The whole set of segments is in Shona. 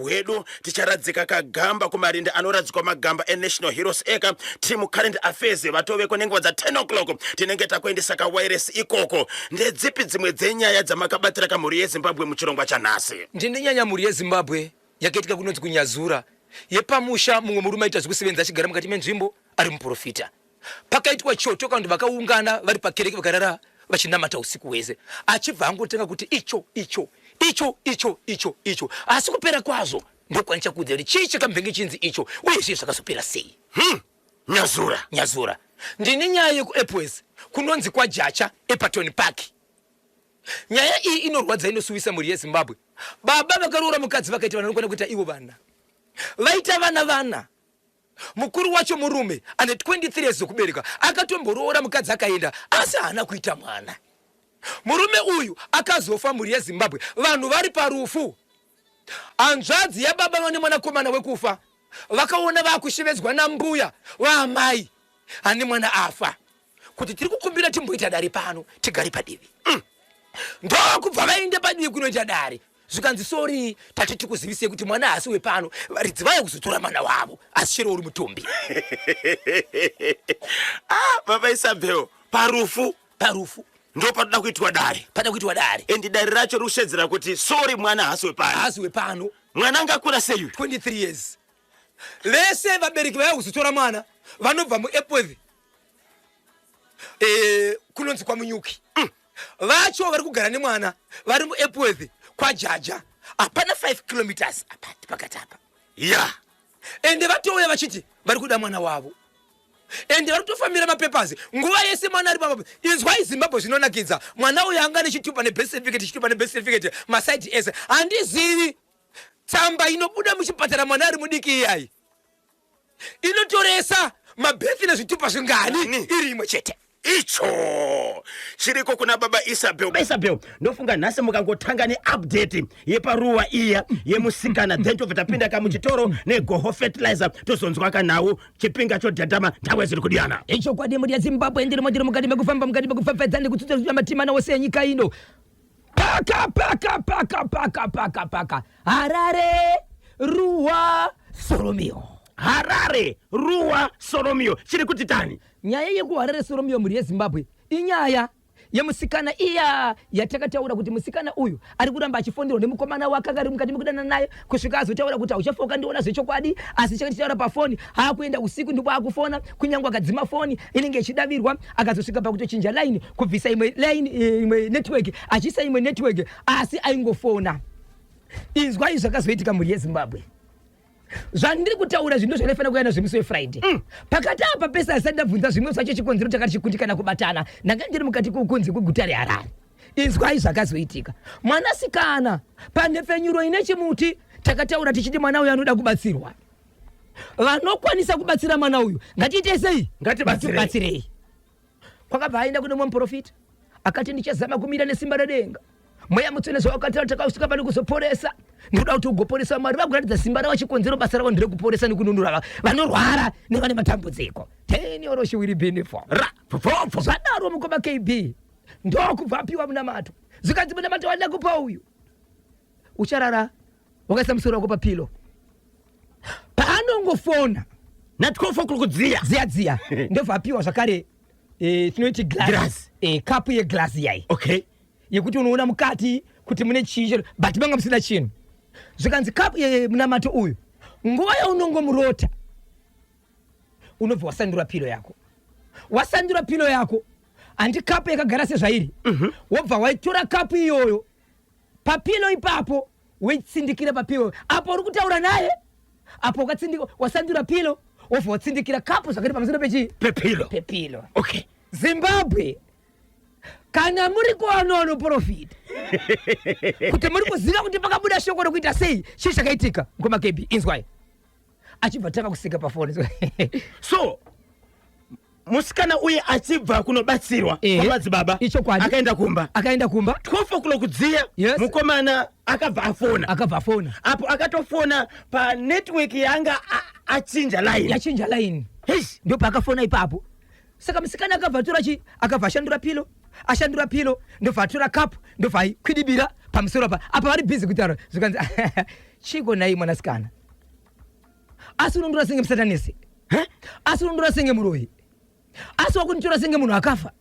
Hwedu ticharadzika kagamba kumarinda anoradzikwa magamba eNational Heroes Acre. Team Current Affairs vatoveko nenguva dza 10 o'clock tinenge takuendesa kawairesi ikoko. Ndedzipi dzimwe dzenyaya dzamakabatira kamhuri yeZimbabwe muchirongwa chanhasi? Ndine nyaya mhuri yeZimbabwe yakaitika kunonzi kuNyazura yepamusha. Mumwe murume aita zvekusevenza achigara mukati menzvimbo ari muprofita. Pakaitwa choto kana kuti vakaungana vari pakereke vakarara vachinamata usiku hwese, achibva angotanga kuti icho icho icho icho icho icho, asi kupera kwazvo ndokwanisa kuudza kuti chii chakambenge chinzi icho uye zvii zvakazopera sei. Nyazura. Nyazura. Ndine nyaya yekuEpworth kunonzi kwaJacha ePaton Park. Nyaya iyi inorwadza inosuwisa mhuri yeZimbabwe. Baba vakaroora mukadzi vakaita vana vanokwana kuita ivo vana. Vaita vana vana. Mukuru wacho murume ane 23 years dzekubereka akatomboroora mukadzi akaenda asi haana kuita mwana. Murume uyu akazofa mhuri yeZimbabwe vanhu vari parufu. Hanzvadzi yababa vane mwanakomana wekufa vakaona vakushevedzwa nambuya vaamai ane mwana afa kuti tiri kukumbira timboita dare pano tigare padivi. Ndokubva vaenda padivi kunoita dare zvikanzi sori tati tikuzivisei kuti mwana haasi wepano, varidzi vaya kuzotora mwana wavo asi chero uri mutumbi. Ah, baba Isabel, parufu Parufu ndo panoda kuitwa dare, pada kuitwa dare and dare racho rikushedzera kuti sori mwana haasi wepano, haasi wepano. Mwana angakura sei uyu? 23 years. Vese vabereki vaya kuzotora mwana vanobva muEpworth kunonzi kwaMunyuki. Vacho vari kugara nemwana vari muEpworth kwaJaja, hapana 5 kilometers apart pakati apa. Ende vatouya vachiti vari kuda mwana wavo, ende vari kutofambira mapapers nguva yese mwana ari pamapa. Inzwai Zimbabwe zvinonakidza, mwana uyu anga nechitupa nebirth certificate, chitupa nebirth certificate, masaidi ese. Handizivi tsamba inobuda muchipatara mwana ari mudiki iyayi inotoresa mabirth nezvitupa zvingani iri imwe chete. Icho chiriko kuna baba Isabel. Baba Isabel, ndofunga nhasi mukangotanga neupdate yeparuwa iya yemusikana, then tobva tapinda kamuchitoro negoho fertilizer, tozonzwa kanhau chipinga chodhadhama ndau ziri kudiyana. Ichokwadi mhuri yeZimbabwe, ndirimo ndiri mukati mekufamba, mukati mekupfapfaidza nekutsutsa matimana ose enyika ino. Paka paka paka paka paka paka Harare Ruwa Soromio. Harare Ruwa Soromio chiri kuti tani? Nyaya yekuHarare Soromio mhuri yeZimbabwe inyaya yemusikana iya yatakataura kuti musikana uyu ari kuramba achifonderwa nemukomana wake akari mukati mekudanana naye kusvika azotaura kuti hauchafa wakandiona zvechokwadi, asi chakatitaura pafoni haakuenda usiku ndipo akufona, kunyange akadzima foni inenge ichidavirwa. Akazosvika pakutochinja line, kubvisa imwe line, imwe network achiisa imwe network, asi aingofona. Inzwai zvakazoitika mhuri yeZimbabwe. Zvandiri kutaura zvinhu zvandaifanira kuuya nazvo musi weFriday. Pakati apa pese asati ndabvunza zvimwe zvacho chikonzero takati chikundikana kubatana, ndanga ndiri mukati kunze kweguta reHarare. Inzwai zvakazoitika. Mwanasikana panhepfenyuro ine chimuti takataura tichiti mwana uyu anoda kubatsirwa. Vanokwanisa kubatsira mwana uyu ngatiite sei? Ngatibatsirei. Kwakabva aenda kune mumwe muprofita akati ndichazama kumira nesimba redenga. Mweya Mutsvene zvawakataura takasvika pano kuzoporesa. Ndinoda kuti ugoporesa. Mwari vakuratidza simba ravo, chikonzero basa ravo nderekuporesa nekununura vanorwara nevane matambudziko. Teni oroshiwiri benefo. Ra, pfopfo. Zvadaro mukoma KB ndokubva apiwa munamato. Zvikanzi munamato wandakupa uyu ucharara wakaisa musoro wako papilo. Paanongofona na 12 o'clock dziya dziya dziya ndobva apiwa zvakare tinoiti glass, Glass. Kapu yeglass yai. Yekuti unoona mukati kuti mune chii chero, but manga musina chinhu. Zvikanzi kapu munamato uyu nguva yaunongomurota unobva wasandura pilo yako. Wasandura pilo yako, handi kapu yakagara sezvairi. Wobva waitora kapu iyoyo papilo ipapo woitsindikira papilo apo uri kutaura naye, apo ukatsindika wasandura pilo wobva watsindikira kapu zvakati pamusoro pechi pepilo. Pepilo. Zimbabwe, kana muri kuwana vanoprofita kuti muri kuziva kuti pakabuda shoko rokuita sei, chii chakaitika ngoma KB inzwai achibva tanga kuseka pafoni. So musikana uye achibva kunobatsirwa kwamadzibaba Ichokwadi. akaenda kumba. Akaenda kumba 12 o'clock dziya. Mukomana akabva afona. Akabva afona. Apo akatofona panetwork yanga achinja line. Yachinja line. Eish. Ndipo paakafona ipapo. Saka musikana akabva atora chi akabva ashandura pilo. Ashandura pillow, ndobva atora cup, ndobva aikwidibira pamusoro apa. Apa vari busy kutaura, zvikanzi, "Chiko nhai mwanasikana? Asi unondora senge musatanisi? Asi unondora senge muroyi? Asi wakunditora senge munhu akafa?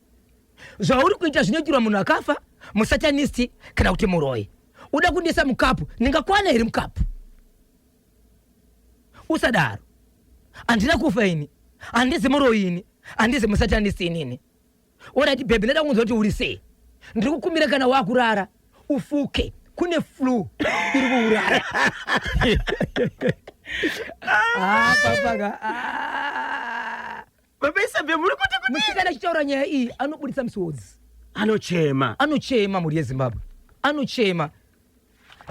Zvauri kuita zvinoitirwa munhu akafa, musatanisti kana kuti muroyi. Uda kundiisa mukapu, ndingakwana here mukapu? Usadaro, handina kufa ini, handizi muroyi ini, handizi musatanisi inini. Alright baby, ndada kunzwa kuti uri sei. Ndiri kukumbira kana wakurara ufuke, kune flu iri kuuraya." Ah, papaka. Ah. Baba Isabel, muri kuti kuti Musikana achitaura nyaya iyi anobudisa misodzi. Anochema. Anochema, mhuri yeZimbabwe, anochema.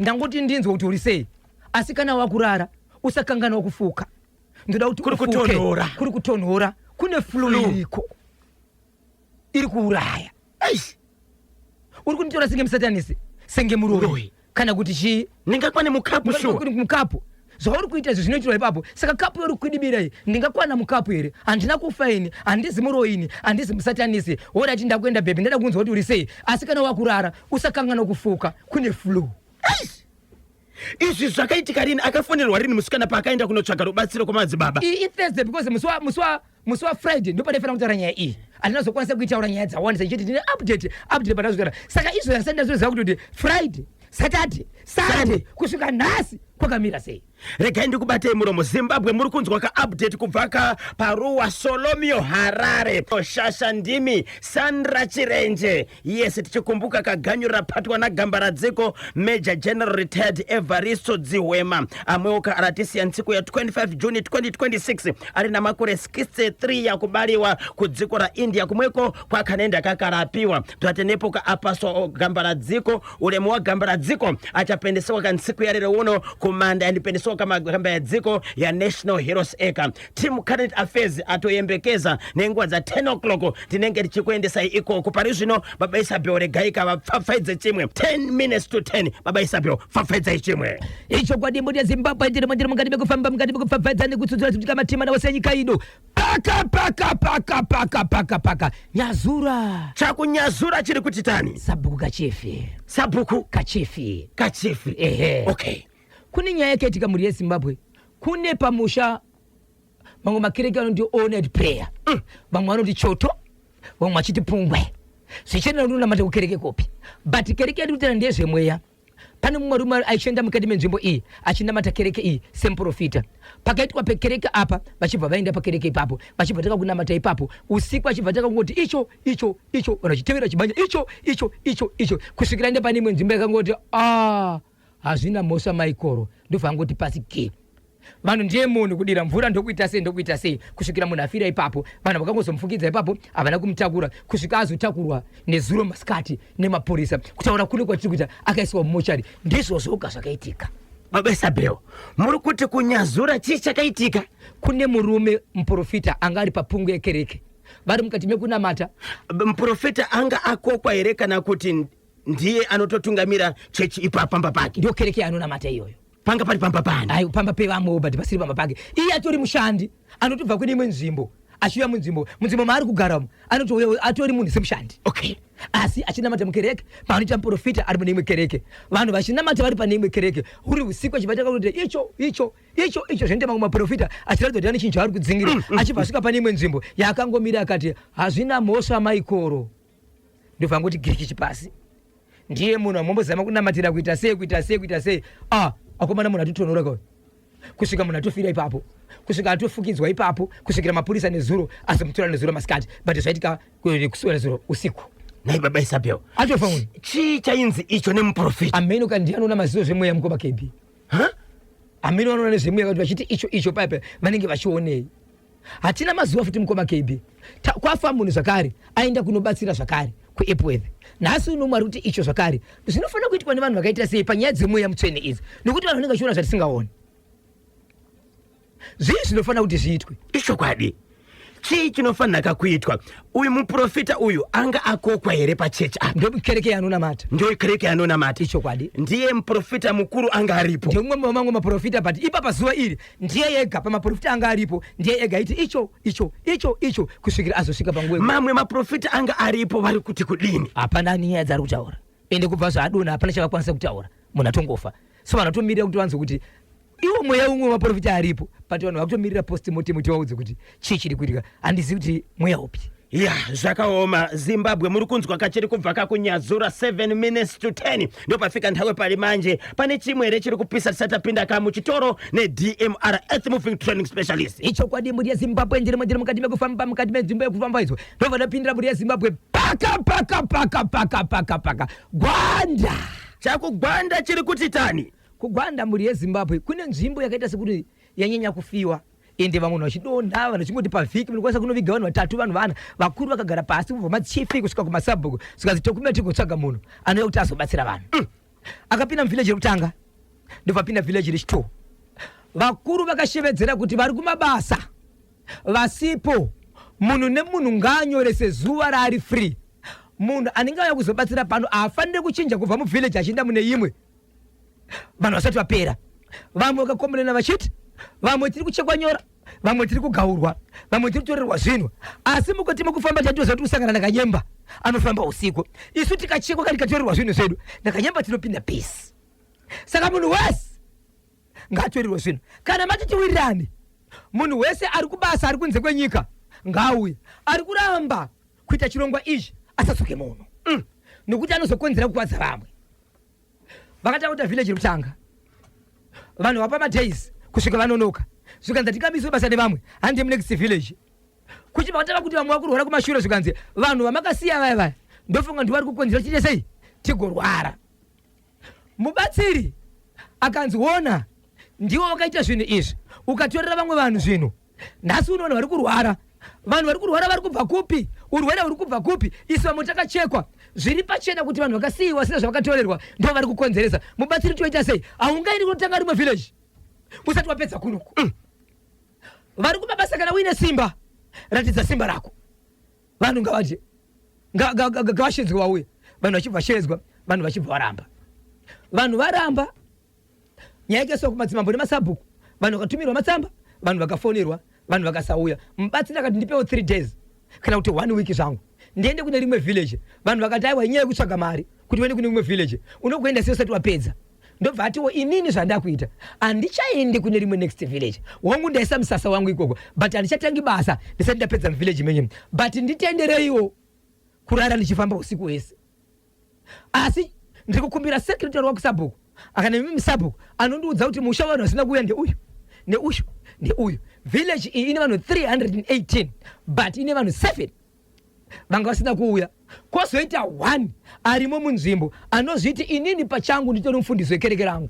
"Ndangoti ndinzwe kuti uri sei, asi kana wakurara usakanganwa kufuka. Ndoda kuti Kuri ufuke. kutonhora. Kuri kutonhora, kune flu Flu. iriko iri kuuraya. Eish. Uri kunditora senge musatanisi, senge muroyi Muroyi. kana kuti chii? Ndingakwane mukapu shuwa?" Kuri mukapu. Zvauri kuita izvi zvinoitirwa ipapo. Saka kapu yauri kukwidibira iyi, ndingakwana mukapu here? Handina kufa ini, handizi muroyi ini, handizi musatanisi. Alright, ndakuenda baby, ndada kunzwa kuti uri sei, asi kana wakurara usakanganwa kufuka, kune flu." Izvi zvakaitika rini? Akafonerwa rini musikana paakaenda kunotsvaga rubatsiro kwamadzibaba? Iyi iThursday, because musi waFriday ndopandaifanira kutaura nyaya iyi. Handina zokwanisa kuitaura nyaya dzawandisa ichiti ndine update pandazotaura. Saka izvo handisati ndazoziva kuti Friday, Saturday, Sunday kusvika nhasi kwakamira sei. Regai ndikubatei muromo. Zimbabwe, muri kunzwa kaupdate kubva ka paruwa Solomio, Harare. Shasha ndimi Sandra Chirenje. Yes, tichikumbuka kaganyu rapatwa nagamba radziko Major General Retired Evaristo Dzihwema, amwewo aratisiya ntsiku ya 25 Juni 2026, ari namakore 63 yakubaliwa kudziko ra India, kumweko kwakanenda kakarapiwa. Twatenepo kaapaswa gamba radziko, ulemu wa gamba radziko achapendesewa kantsiku ya lero uno kumanda yandipendesewa kamba ya dziko ya National Heroes Acre. Team Current Affairs atoyembekeza nenguva dza 10 o'clock tinenge tichikuendesai ikoko. Pari zvino, Baba Isabel, regai kavapfapfaidze chimwe. 10 minutes to 10. Baba Isabel, pfapfaidzai chimwe. Ichokwadi, mhuri yeZimbabwe, ndiri mukati mekufamba, mukati mekupfapfaidza nekutsudzura kuti kamatima wose enyika ino. Paka paka paka paka paka paka nyazura. Chakunyazura chiri kuti tani? Sabhuku Kachefi. Sabhuku Kachefi. Kachefi. Ehe. Kune nyaya yakaitika, mhuri yeZimbabwe. Kune pamusha, mamwe makereke anoti all night prayer, vamwe vanoti choto, vamwe vachiti pungwe, zvichiendera kuti unamata kukereke kupi. But kereke yatiri kutaura ndezvemweya. Pane mumwe murume aichienda mukati menzvimbo iyi achinamata kereke iyi semuprofita. Pakaitwa pekereke apa, vachibva vaenda pakereke ipapo, vachibva tanga kunamata ipapo usiku, vachibva tanga kungoti icho icho icho, vanhu vachitevera chibanja icho icho icho icho, kusvikira enda pane imwe nzvimbo yakangoti, "A, hazvina mhosva maikoro." Ndobva angoti pasi ke. Vanhu ndiye munhu kudira mvura, ndokuita sei, ndokuita sei, kusvikira munhu afira ipapo. Vanhu vakangozomufukidza ipapo, havana kumutakura kusvika azotakurwa nezuro masikati nemapurisa. Kutaura kune kwatiri kuita, akaiswa mumochari. Ndizvo zvoga zvakaitika. Baba Isabel, muri kuti kunyazura chii chakaitika? Kune murume muprofita anga ari papungu yekereke, vari mukati mekunamata. Muprofita anga akokwa here, kana kuti ndiye anototungamira chechi ipapo pamba pake? Ndio kereke yaanonamata iyoyo. Panga pari pamba pani? Ai, pamba pevamwewo, but pasiri pamba pake. Iye atori mushandi anotobva kune imwe nzvimbo achiuya munzvimbo maari kugaramo. Anotouya atori munhu semushandi, asi achinamata mukereke paanoita muprofita ari mune imwe kereke, vanhu vachinamata vari pane imwe kereke. Huri usiku, achibva takakuti icho icho icho icho, zvinoita mamwe maprofita achiratidza kuti ane chinhu chaari kudzingira. Achibva asvika pane imwe nzvimbo yaakangomira, akati, "Hazvina mhosva maikoro." Ndobva angoti girikichi pasi. Ndiye munhu amombozama kunamatira, kuita sei, kuita sei, kuita sei. Ah, akomana, munhu atotonhora kauyu, kusvika munhu atofira ipapo, kusvika atofukidzwa ipapo, kusvikira mapurisa nezuro azomutora nezuro masikati. But zvaitika kuswera zuro usiku. Nhai Baba Isabel. Atofa munhu. Chii chainzi icho nemuprofita? Ameno kandi anoona maziso zvemweya, mukoma KB. Huh? Ameno vanoona nezvemweya kuti vachiti icho icho paipa vanenge vachionei. Hatina mazuva futi, mukoma KB. Kwafa munhu zvakare, aenda kunobatsira zvakare kuEpworth nhasi uno. Mwari kuti icho zvakare zvinofanira kuitwa nevanhu vakaita sei panyaya dzemweya mutsvene idzi? Nokuti vanhu vanenge vachiona zvatisingaoni. Zvii zvinofanira kuti zviitwe? Ichokwadi. Chii chinofanira kuitwa? Uyu muprofita uyu anga akokwa here pachechi apa? Ndokereke yaanonamata. Ndo kereke yaanonamata. Ichokwadi. Ndiye muprofita mukuru anga aripo. Ndeumwe wamamwe maprofita, but ipapa zuva iri ndiye ega pamaprofita anga aripo, ndiye ega aiti icho icho icho icho kusvikira azosvika panguva. Mamwe maprofita anga aripo vari kuti kudini? Hapana nyaya dzaari kutaura, ende kubva zvaadonha hapana chavakwanisa kutaura. Munhu atongofa, so vanhu vatomirira kuti vanzwe kuti iwo mweya umwe wemaprofita aripo, but vanhu vakutomirira postmortem kuti vaudze kuti chii chiri kuitika. Handizivi kuti mweya upi. Ya, zvakaoma. Zimbabwe, muri kunzwa kachiri kubva kakunyadzura 7 minutes to 10, ndopafika nthawe pali manje. Pane chimwe here chiri kupisa tisati tapinda ka muchitoro neDMR Earth Moving Training Specialist? Ichokwadi, mhuri yeZimbabwe. Ndirimo, ndiri mukati mekufamba, mukati menzvimbo yekufamba idzo. Ndobva ndapindira, mhuri yeZimbabwe, paka paka paka paka paka paka Gwanda. Chakugwanda chiri kuti tani? Kugwanda, mhuri yeZimbabwe, kune nzvimbo yakaita sekuti yanyanya kufiwa, ende vamwe vanhu vachidonha, vanhu vachingoti pavhiki munokwanisa kunoviga vanhu vatatu, vanhu vana. Vakuru vakagara pasi kubva machifi kusvika kumasabhuku, zvikanzi tokumira tigotsvaga munhu anouya kuti azobatsira vanhu. Akapinda muvhileji rekutanga, ndobva apinda vhileji rechi2. Vakuru vakashevedzera kuti vari kumabasa vasipo, munhu nemunhu ngaanyorese zuva raari free. Munhu anenge auya kuzobatsira pano haafaniri kuchinja kubva muvhileji achienda mune imwe vanhu vasati vapera. Vamwe vakakomberana vachiti vamwe tiri kuchekwa nyora, vamwe tiri kugaurwa, vamwe tiri kutorerwa zvinhu, asi mukati mekufamba tatoziva kuti kusangana nakanyemba anofamba usiku. Isu tikachekwa kana tikatorerwa zvinhu zvedu nakanyemba, tinopinda peace. Saka munhu wese ngaatorerwe zvinhu. Kana mati tiwirirane, munhu wese ari kubasa, ari kunze kwenyika ngaauye. Ari kuramba kuita chirongwa ichi asadzoke muno, Nokuti anozokonzera kukwadza vamwe. Vakatanga kuita village rekutanga, vanhu vapa madays kusvika vanonoka, zvikanzi hatingamiswe basa nevamwe, hande munext village. Kuchibva vatanga kuti vamwe vakurwara kumashure, zvikanzi vanhu vamakasiya vaya vaya ndofunga ndivo vari kukonzera chiite sei tigorwara. Mubatsiri akanzi, "Wona, ndiwo wakaita zvinhu izvi, ukatorera vamwe vanhu zvinhu. Nhasi unoona vari kurwara. Vanhu vari kurwara vari kubva kupi? Urwere huri kubva kupi? Isu vamwe takachekwa. Zviri pachena kuti vanhu vakasiyiwa vasina zvavakatorerwa ndo vari kukonzeresa. Mubatsiri, toita sei? Haungaendi kunotanga rimwe village usati wapedza kunoku. Vari kumabasa, kana uine simba, ratidza simba rako. Vanhu ngavati ngavashedzwe vauye." Vanhu vachibva vashedzwa, vanhu vachibva varamba. Vanhu varamba, nyaya yakaiswa kumadzimambo nemasabhuku. Vanhu vakatumirwa matsamba, vanhu vakafonerwa, vanhu vakasauya. Mubatsiri akati, "Ndipewo 3 days kana kuti one week zvangu, ndiende kune rimwe village." Vanhu vakati, "Aiwa, inyaya yekutsvaga mari kuti uende kune rimwe village. Unokuenda sei usati wapedza?" Ndobva atiwo, "Inini zvandakuita, handichaendi kune rimwe next village. Wangu ndaisa musasa wangu ikoko, but handichatangi basa ndisati ndapedza muvillage menyu. But nditendereiwo kurara ndichifamba usiku hwese, asi ndiri kukumbira secretary wakusabhuku akana imi musabhuku anondiudza kuti musha wavanhu vasina kuuya ndeuyu, neuyu, neuyu. Village iyi ine vanhu 318, but ine vanhu 7 vanga vasina kuuya. Kwozoita one arimo munzvimbo anozviti, 'Inini pachangu nditori mufundisi wekereke rangu.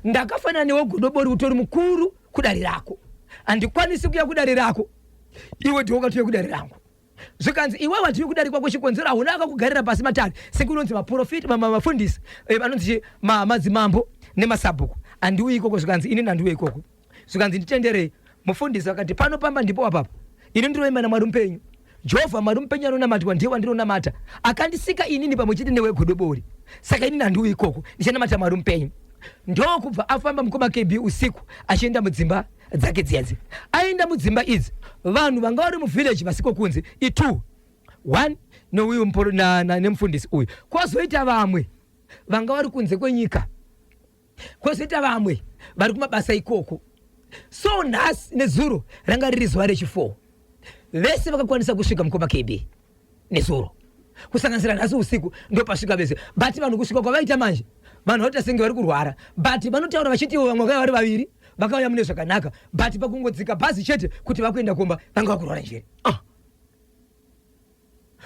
Ndakafanana newe godobori, utori mukuru kudare rako. Handikwanisi kuya kudare rako, iwe ndiwe ukatouya kudare rangu.' Zvikanzi, 'Iwe watiwe kudare kwako, chikonzero hauna akakugarira pasi matare sekunonzi maprofita, mafundisi, anonzi madzimambo nemasabhuku. Handiuyi ikoko.' Zvikanzi, 'Inini handiuyi ikoko.' Zvikanzi, 'Nditenderei.' Mufundisi vakati, 'Pano pamba ndipo apapo. Ini ndinoimba naMwari mupenyu. Jehovha Mwari mupenyu anonamatwa ndiye wandinonamata, akandisika inini pamwe chete newe godobori. Saka inini handiuyi ikoko, ndichanamata Mwari mupenyu.' Ndokubva afamba mukoma KB usiku achienda mudzimba dzake dziyadzi. Aenda mudzimba idzi, vanhu vanga vari muvillage vasiko kunze i2, 1 neuyu nemufundisi uyu, kwozoita vamwe vanga vari kunze kwenyika, kwozoita vamwe vari kumabasa ikoko. So nhasi nezuro ranga riri zuva rechi4. Vese vakakwanisa kusvika, mukoma KB, nezuro kusanganisira nhasi usiku ndopasvika vese. But vanhu kusvika kwavaita manje, vanhu vaita senge vari kurwara, but vanotaura vachiti ivo vamwe vakauya vari vaviri, vakauya mune zvakanaka, but pakungodzika bhazi chete kuti vakuenda kumba, vanga vakurwara njere. Ah.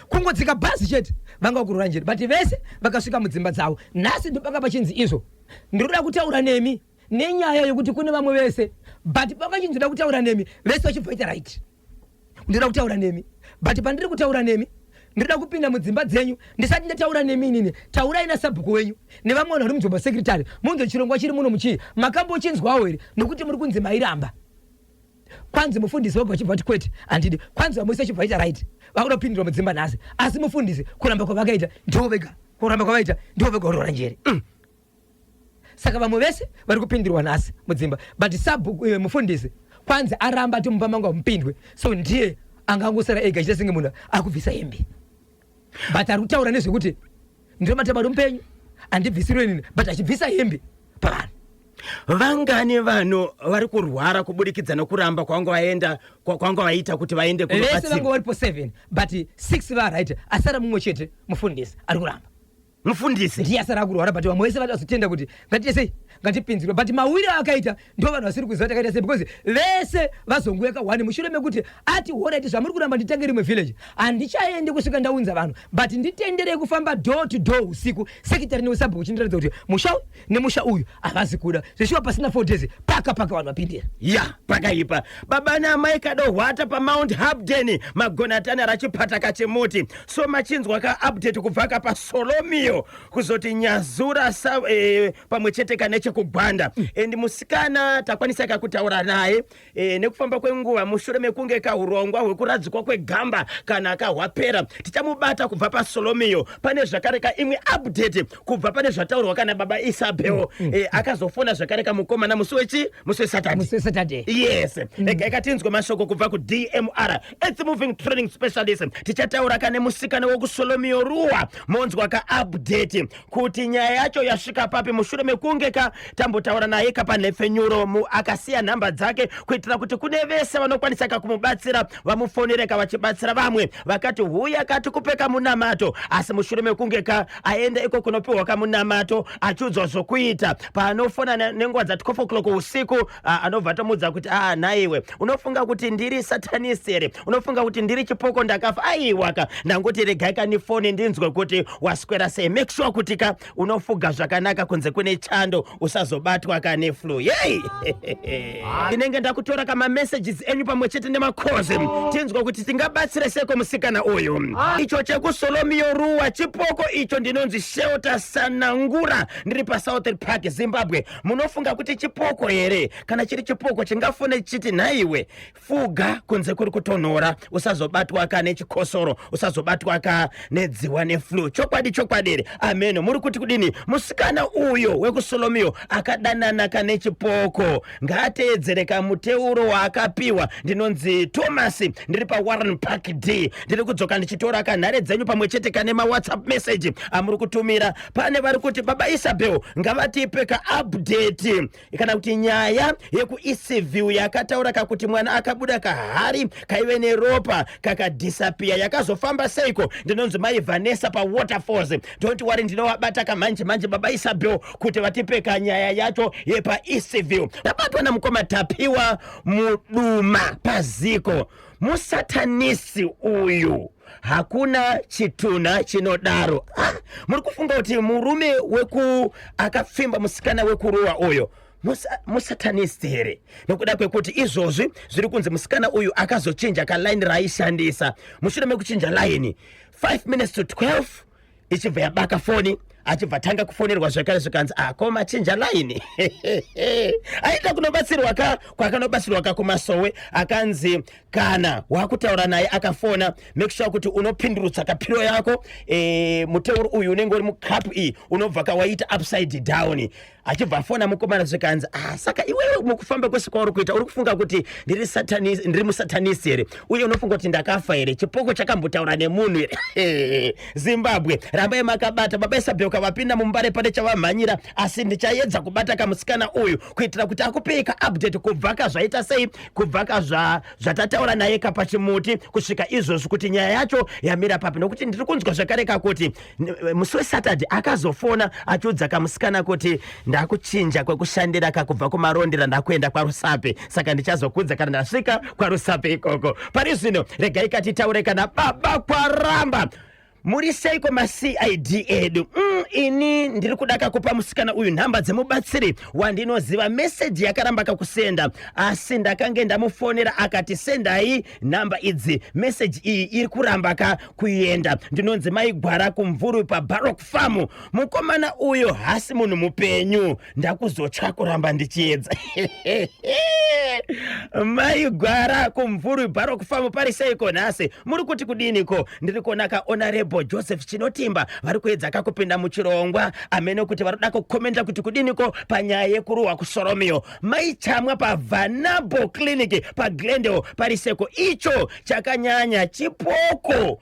Kungodzika bhazi chete, vanga vakurwara njere, but vese vakasvika mudzimba dzavo. Nhasi ndopanga pachinzi izvo, ndinoda kutaura nemi nenyaya yokuti kune vamwe vese, but pakachinzi ndoda kutaura nemi, vese vachibva vaita right. Ndinoda kutaura nemi, but pandiri kutaura nemi ndinoda kupinda mudzimba dzenyu. Ndisati ndataura nemi inini, taurai nasabhuku wenyu nevamwe vanhu vari munzvimbo, secretary, munzwe chirongwa chiri muno muchii. Makambochinzwawo here? Nokuti muri kunzi mairamba. Kwanzi mufundisi vabva vachibva vati kwete handidi. Kwanzi vamwe vachibva vaita right. Vakuda kupindura mudzimba nhasi. Asi mufundisi kuramba kwavakaita ndivo vega. Kuramba kwavaita ndivo vega varoora njere. Saka vamwe vese vari kupindirwa nhasi mudzimba but sub mufundisi kwanzi aramba ati mumba mangu hamupindwe so ndiye angangosara ega achiita senge munhu akubvisa hembe but ari kutaura nezvekuti ndinobatira bado mupenyu handibvisirwe inini but achibvisa hembe pavanhu. Vangani vanhu vari kurwara kuburikidza nokuramba kwavanga vaenda kwavanga vaita kuti vaende vese kunobatsirwa? Vanga varipo 7 but 6 varight, asara mumwe chete, mufundisi ari kuramba. Mufundisi ndiye asara akurwara, but vamwe vese vatazotenda kuti ngatiite sei, ngatipinzirwe, but mawiro akaita ndo vanhu vasiri kuziva takaita sei, because vese vazonguya kahwani mushure mekuti ati horaiti zvamuri kuramba nditange rimwe village handichaendi kusvika ndaunza vanhu, but nditenderei kufamba door to door usiku sekitari neusabhuku uchindiratidza kuti musha uyu nemusha uyu havazi kuda zveshuwa. Pasina 4 days paka paka vanhu vapindira. Ya, pakaipa. Baba naamai kadohwata paMount Hampden magonatani arachipata kachimuti. So machinzwa ka update kubva ka paSolomio kuzoti Nyazura sa, pamwe chete ka nechekugwanda. And musikana takwanisa kakutaura naye nekufamba kwenguva mushure mekunge kahurongwa hwekuradzikwa kwegamba kana kahwapera tichamubata kubva paSolomio. Pane zvakare ka imwe update kubva pane zvataurwa kana baba Isabel. Akazofona zvakare kamukomana musi wechi musi weSaturday. Musi weSaturday. Yes. Rega ikatinzwe mashoko kubva kuDMR Earth Moving Training Specialist. Tichataura kane musikana wekuSolomio Ruwa, monzwa ka update kuti nyaya yacho yasvika papi mushure mekunge ka tambotaura naye kapanhepfenyuro akasiya nhamba dzake kuitira kuti kune vese vanokwanisa ka kumubatsira vamufonere ka vachibatsira vamwe vakati huya kati kupe kamunamato. Asi mushure mekunge ka aenda iko kunopiwa kamunamato achiudzwa zvokuita, paanofona nenguva dza 12 o'clock usiku, anobva atomudza kuti a nhaiwe, unofunga kuti ndiri satanist here? Unofunga kuti ndiri chipoko ndakafa? Aiwaka, ndangoti regai kanifoni ndinzwe kuti waswera sei. Make sure kuti ka unofuga zvakanaka, kunze kune chando, usazobatwa ka neflu. Yei, ndinenge ndakutora kamamessages enyu pamwe chete nemakozi, tinzwa kuti tingabatsire seko musikana uyu. Icho chekuSolomio Ruwa chipoko icho. Ndinonzi Shelter Sanangura, ndiri paSouth Park, Zimbabwe. Munofunga kuti chipoko here? Kana chiri chipoko chingafone chichiti nhaiwe, fuga, kunze kuri kutonhora, usazobatwa ka nechikosoro, usazobatwa ka nedziwa neflu? Chokwadi chokwadi here? Ameno muri kuti kudini? Musikana uyo wekuSolomio akadanana ka nechipoko ngaateedzere kamuteuro waakapiwa. Ndinonzi Thomas, ndiri paWarren Park D. Ndiri kudzoka ndichitora kanhare dzenyu pamwe chete kane maWhatsApp message amuri kutumira. Pane vari kuti baba Isabel ngavatipe kaupdate kana kuti nyaya yekuEastview yakataura kakuti mwana akabuda kahari kaive neropa kakadisappear yakazofamba seiko. Ndinonzi mai Vanessa paWaterfalls. Don't worry, ndinovabata kamanje manje baba Isabel kuti vatipe kanyaya yacho yepaEastview. Ndabatwa namukoma Tapiwa Muduma paziko. Musatanisi uyu, hakuna chitunha chinodaro. Ah, muri kufunga kuti murume weku akapfimba musikana wekuruwa uyo musatanist here? Nokuda kwekuti izvozvi zviri kunzi musikana uyu akazochinja kalaini raaishandisa. Mushure mekuchinja laini, 5 minutes to 12 ichibva yabaka foni, achibva tanga kufonerwa zvakare, zvikanzi akoma chinja laini. Aenda kunobatsirwa ka kwakanobatsirwa ka kumasowe, akanzi kana wakutaura naye akafona, make sure kuti unopindurutsa kapiro yako, muteuro uyu unenge uri mukapu iyi unobva kawaita upside down. Achibva afona mukomana, zvikanzi ah, saka iwewe mukufamba kwese kwauri kuita uri kufunga kuti ndiri satanist, ndiri musatanist here? Uye unofunga kuti ndakafa here? Chipoko chakambotaura nemunhu here? Zimbabwe, rambai makabata. Baba Isabel kavapinda muMbare, pane chavamhanyira, asi ndichaedza kubata kamusikana uyu kuitira kuti akupei kaupdate kubva kazvaita sei, kubva kazva zvatataura naye kapachimuti kusvika izvozvi, kuti nyaya yacho yamira papi, nokuti ndiri kunzwa zvakare kakuti musi weSaturday akazofona achiudza kamusikana kuti ndakuchinja kwekushandira kakubva kuMarondera ndakuenda kwaRusape, saka ndichazokudza kana ndasvika kwaRusape ikoko. Pari zvino regai katitaure kana baba Kwaramba. Muri seiko maCID edu? Ini ndiri kuda kakupa musikana uyu nhamba dzemubatsiri wandinoziva. Meseji yakaramba kakusenda, asi ndakange ndamufonera akati sendai nhamba idzi. Meseji iyi iri kuramba ka kuenda. Ndinonzi Maigwara kuMvurwi paBarok Farm. Mukomana uyo hasi munhu mupenyu, ndakuzotya kuramba ndichiedza. Mai Gwara kuMvurwi Barok Farm, pari seiko nhasi? Muri kuti kudiniko? Ndiri kuona ka Honorable Joseph Chinotimba vari kuedza kakupinda muchirongwa, amene kuti vari kuda kukomenda kuti kudiniko panyaya yekurohwa kuSoromio. Mai Chamwa paVanabo Clinic paGlendale, pari seko? Icho chakanyanya chipoko.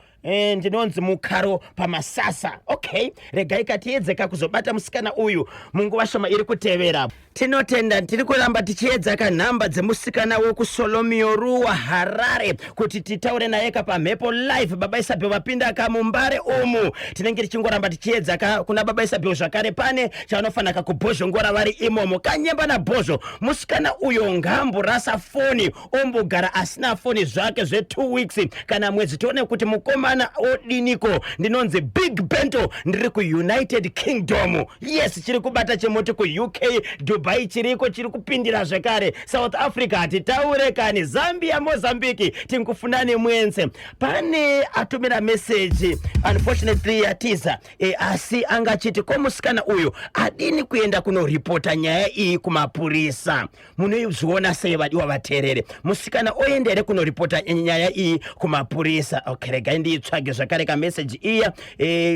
Ndinonzi Mukaro paMasasa. Okay, regai katiedzeka kuzobata musikana uyu munguva shoma iri kutevera. Tinotenda. Tiri kuramba tichiedza kanhamba dzemusikana wekuSolomio, Ruwa, Harare, kuti titaure naye kapamhepo live. Baba Isabel vapinda kamumbare umu. Tinenge tichingoramba tichiedza ka kuna Baba Isabel zvakare. Pane chavanofanira kakubhozhongora vari imomo kanyemba nabhozho. Musikana uyo ngaamborasa foni, ombogara asina foni zvake zve2 weeks kana mwedzi, tione kuti mukomana odiniko. Ndinonzi Big Bento, ndiri kuUnited Kingdom. Yes, chiri kubata chemuti kuUK, Dubai chiriko, chiri kupindira zvekare. South Africa hatitaure kani, Zambia, Mozambique, tinkufunani mwense. Pane atumira meseji, unfortunately yatiza. Asi anga achiti ko musikana uyu adini kuenda kunoripota nyaya iyi kumapurisa? Munozviona sei, vadiwa vateerere? Musikana oenda here kunoripota nyaya iyi kumapurisa? Okay, regai ndiitsvage zvakare kameseji iya.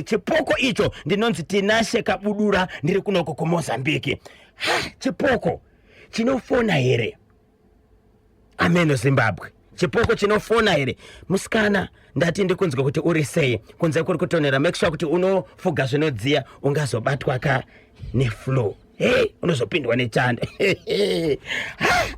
Chipoko icho. Ndinonzi Tinashe Kabudura, ndiri kunoko kuMozambiki. Ha, chipoko chinofona here? Ameno Zimbabwe, chipoko chinofona here? Musikana, ndati ndikunzwa kuti uri sei. Kunze kuri kutonera, make sure kuti unofuga zvinodziya, ungazobatwa ka neflu. Hey, unozopindwa nechando.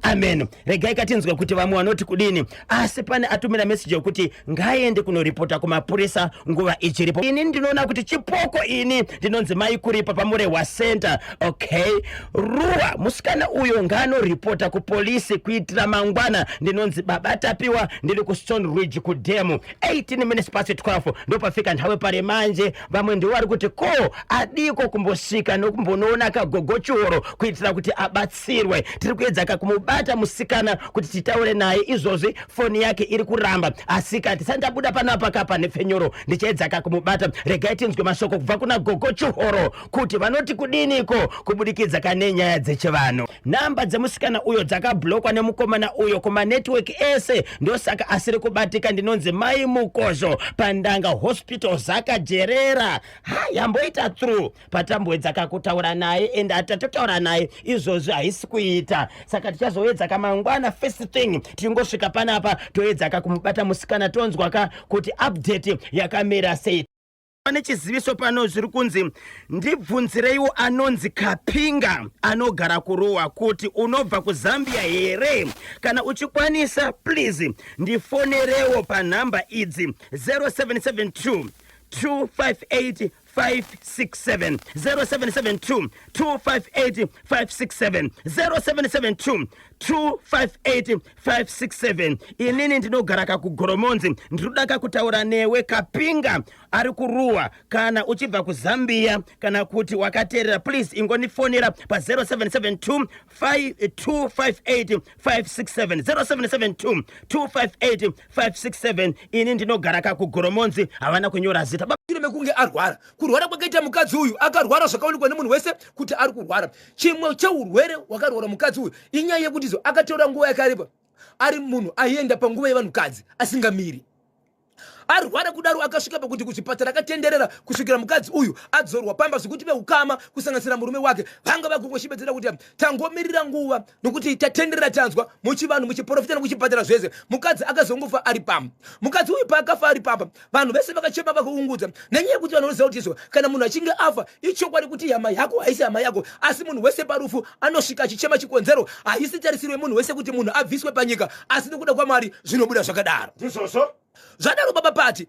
Amen. Regai katinzwa kuti vamwe vanoti kudini. Asi pane atumira meseji yokuti ngaende kunoripota kumapurisa nguva ichiripo. Ini ndinoona kuti chipoko. Ini ndinonzi Mai Kuripa paMurehwa Center. Okay, Ruwa, musikana uyo ngaanoripota kupolisi kuitira mangwana. Ndinonzi Baba Tapiwa, ndiri kuStone Ridge kudhemu. 18 minutes past 12 ndopafika nthawe pari manje. Vamwe ndivo vari kuti ko adiko kumbosvika nokumbonoona kagogo Chihoro kuitira kuti abatsirwe. Tiri kuedza kakumubata musikana kuti titaure naye izvozvi, foni yake iri kuramba, asi ka tisati tabuda panapa kapa nepfenyuro ndichaedza kakumubata. Regai tinzwe mashoko kubva kuna gogo Chihoro kuti vanoti kudiniko kubudikidza kane nyaya dzechivanhu. Nhamba dzemusikana uyo dzakablockwa nemukomana uyo kumanetwork ese, ndosaka asiri kubatika. Ndinonzi Mai Mukozho paNdanga Hospital, Zakajerera. Ha, yamboita through patamboedza kakutaura naye, and atatotaura naye izvozvi haisi kuita, saka tichazoedza kamangwana. First thing tingosvika panapa, toedza kakumubata musikana, tonzwa ka kuti update yakamira sei. Pane chiziviso pano, zviri kunzi ndibvunzireiwo anonzi Kapinga anogara kuRuwa kuti unobva kuZambia here? Kana uchikwanisa, please ndifonerewo panhamba idzi: 0772 258 567, 0772 258 567, 0772 258 567. Inini ndinogara kakuGoromonzi, ndiri kuda kutaura newe, Kapinga ari kuRuwa. Kana uchibva kuZambia kana kuti wakateerera, please ingondifonera pa0772 258 567, 0772 258 567. Ini ndinogara kakuGoromonzi. Havana kunyora zita. Shure mekunge arwara, kurwara kwakaita mukadzi uyu, akarwara zvakaonekwa nemunhu wese kuti ari kurwara. Chimwe cheurwere hwakarwara mukadzi uyu inyaya yekuti zo akatora nguva yakareba ari munhu aienda panguva yevanhukadzi asingamiri. Arwara kudaro, akasvika pakuti kuzvipatara akatenderera kusvikira mukadzi uyu adzorwa pamba, zvekuti veukama kusanganisira murume wake vanga vakungoshibedzera kuti tangomirira nguva nokuti tatenderera, tanzwa muchivanhu, muchiprofita nekuchipatara zvese. Mukadzi akazongofa ari pamba. Mukadzi uyu paakafa ari pamba, vanhu vese vakachema, vakaungudza, nenyaya yekuti vanhu vanoziva kuti izvo kana munhu achinge afa, ichokwadi kuti hama yako haisi hama yako, asi munhu wese parufu anosvika achichema. Chikonzero, haisi tarisiro yemunhu wese kuti munhu abviswe panyika, asi nekuda kwaMwari zvinobuda zvakadaro. Ndizvozvo. Zvadaro, baba Pati,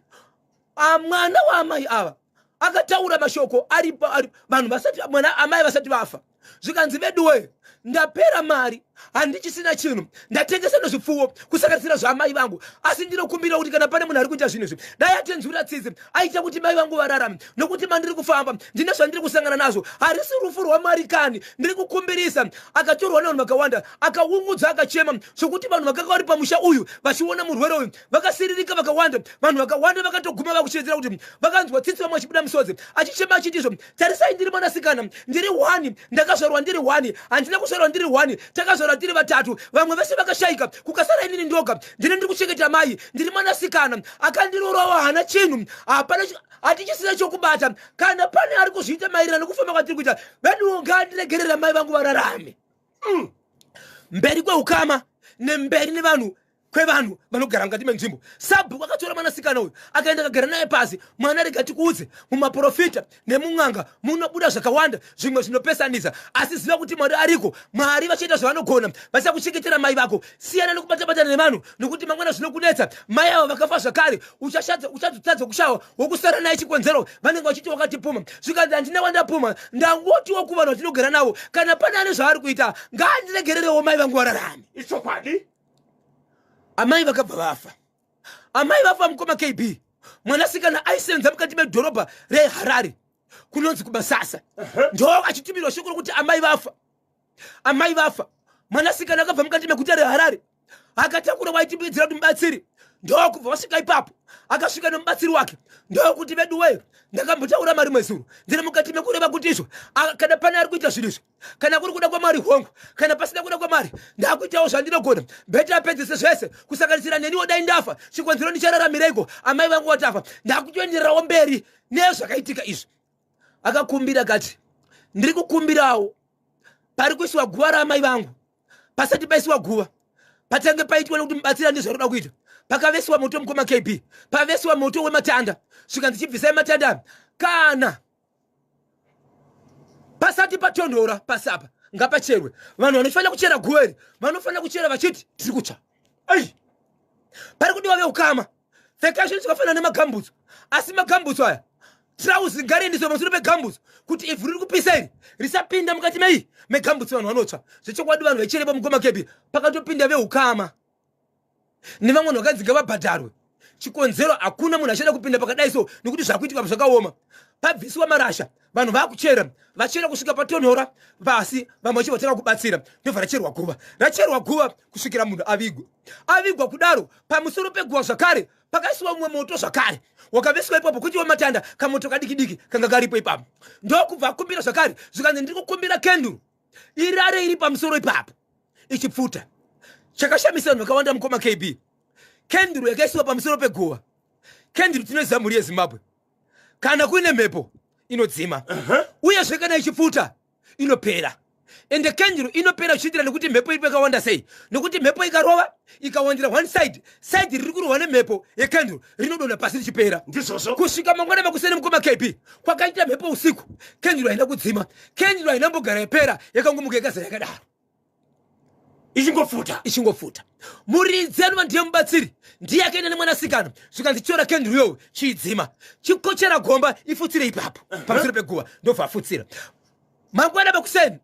mwana waamai ava akataura mashoko ari vanhu vasati, mwana amai vasati vafa, zvikanzi, "Veduwe, ndapera mari, handichisina chinhu, ndatengesa nezvipfuwo kusanganisira zvaamai vangu, asi ndinokumbira kuti kana pane munhu ari kuita zvinhu izvi, dai atenzwira tsitsi, aita kuti mai vangu vararame, nokuti mandiri kufamba ndine zvandiri kusangana nazvo, harisi rufu rwaMwari kani, ndiri kukumbirisa." Akatorwa nevanhu vakawanda, akaungudza, akachema zvokuti vanhu vakanga vari pamusha uyu vachiona murwere uyu vakasiririka vakawanda. Vanhu vakawanda vakatoguma vakuchiedzera kuti vakanzwa tsitsi, vamwe vachibuda misodzi achichema achiti izvo, "Tarisai, ndiri mwanasikana, ndiri one, ndakazvarwa ndiri one, handina kuzvarwa ndiri one, takazvarwa Takazosara tiri vatatu, vamwe vese vakashaika, kukasara inini ndoga. Ndini ndiri kuchengeta mai, ndiri mwanasikana akandirorawo, haana chinhu, hapana, hatichisina chokubata. Kana pane ari kuzviita maererano nekufamba kwatiri kuita, veduwo ngaandiregerera mai vangu vararame. Mberi kweukama nemberi nevanhu kwevanhu vanogara mukati menzvimbo. Sabhuku akatora mwanasikana uyu akaenda akagara naye pasi. Mwana, rega tikuudze, mumaprofita nemun'anga munobuda zvakawanda, zvimwe zvinopesanisa, asi ziva kuti Mwari ariko. Mwari vachaita zvavanogona, vachakuchengetera mai vako. Siyana nekubatabata nevanhu, nokuti mangwana zvinokunetsa. Mai avo vakafa zvakare, uchazotadza kushawa wokusara naye, chikonzero vanenge vachiti wakatipuma. Zvikanzi, handina wandapuma, ndangotiwo kuvanhu vatinogara navo, kana pane ane zvaari kuita ngaandiregererewo mai vangu vararame. Ichokwadi. Amai vakabva vafa. Amai vafa, mukoma KB, mwanasikana aisenza mukati medhorobha reHarare kunonzi kuBasasa, ndo achitumirwa shoko rokuti amai vafa, amai vafa. Mwanasikana akabva mukati meguta reHarare akatakura waitimbidzira kuti mubatsiri, ndokubva vasvika ipapo. Akasvika nemubatsiri wake, ndokuti, vedu wee, ndakambotaura mari mwezuro, ndiri mukati mekureva kuti izvo, kana pane ari kuita zvinhu izvi, kana kuri kuda kwaMwari, hongu, kana pasina kuda kwaMwari, ndakuitawo zvandinogona. Better apedzise zvese, kusanganisira neniwo. Dai ndafa, chikonzero ndichararamireiko amai vangu watafa? Ndakutoendererawo mberi nezvakaitika izvi. Akakumbira kati, ndiri kukumbirawo pari kuisiwa guva raamai vangu, pasati paisiwa guva patange paitwa nekuti mubatsira ndezvaroda kuita. Pakavesiwa moto, mukoma KB, pavesiwa moto wematanda. Svika ndichibvisai matanda aya, kana pasati patonhora pasi apa ngapacherwe. Vanhu vanofanira kuchera guva iri vanofanira kuchera vachiti tiri kutsva. Ai, pari kudiwa veukama, pfekai zvinhu zvakafanana nemagambutso, asi magambutso aya, tirauzi ngariendeswe pamusoro pegambutso kuti ivhu riri kupisa iri risapinda mukati mei megambutso, vanhu vanotsva. Zvechokwadi vanhu vaicherepo, mukoma KB, pakatopinda veukama nevamwe vanhu vakanzi ngavabhadharwe. Chikonzero hakuna munhu achada kupinda pakadai so, nekuti zvakuitika zvakaoma. Pabviswa marasha, vanhu vakuchera, vachera kusvika patonhora pasi, vamwe vachivatanga kubatsira, ndobva racherwa guva, racherwa guva kusvikira munhu avigwa. Avigwa kudaro, pamusoro peguva zvakare pakaisiwa mumwe moto zvakare, wakaveswa ipapo kuitiwa matanda, kamoto kadiki diki kanga karipo ipapo. Ndokubva akumbira zvakare, zvikanzi, ndiri kukumbira kenduru irare iri pamusoro ipapo ichipfuta. Chakashamisa vanhu vakawanda, mukoma KB, kenduru yakaisiwa pamusoro peguva. Kenduru tinoziva, mhuri yeZimbabwe, kana kuine mhepo inodzima, uyezve kana ichipfuta inopera. Ende kenduru inopera zvichiitira nekuti mhepo iripo yakawanda sei, nekuti mhepo ikarova ikawandira one side, side riri kurohwa nemhepo yekenduru rinodonha pasi richipera. Ndizvozvo. Kusvika mangwana makuseni, mukoma KB, kwakaita mhepo usiku, kenduru haina kudzima, kenduru haina mbogara yapera, yakangomuka yakazara yakadaro. Ichingopfuta. Ichingopfuta. Muridzi anova ndiye mubatsiri ndiye akaenda nemwanasikana, zvikanzi, chitora kenduru iyoyo, chiidzima, chikochera gomba, ifutsire ipapo pamusoro peguva. Ndobva afutsira. Mangwana makuseni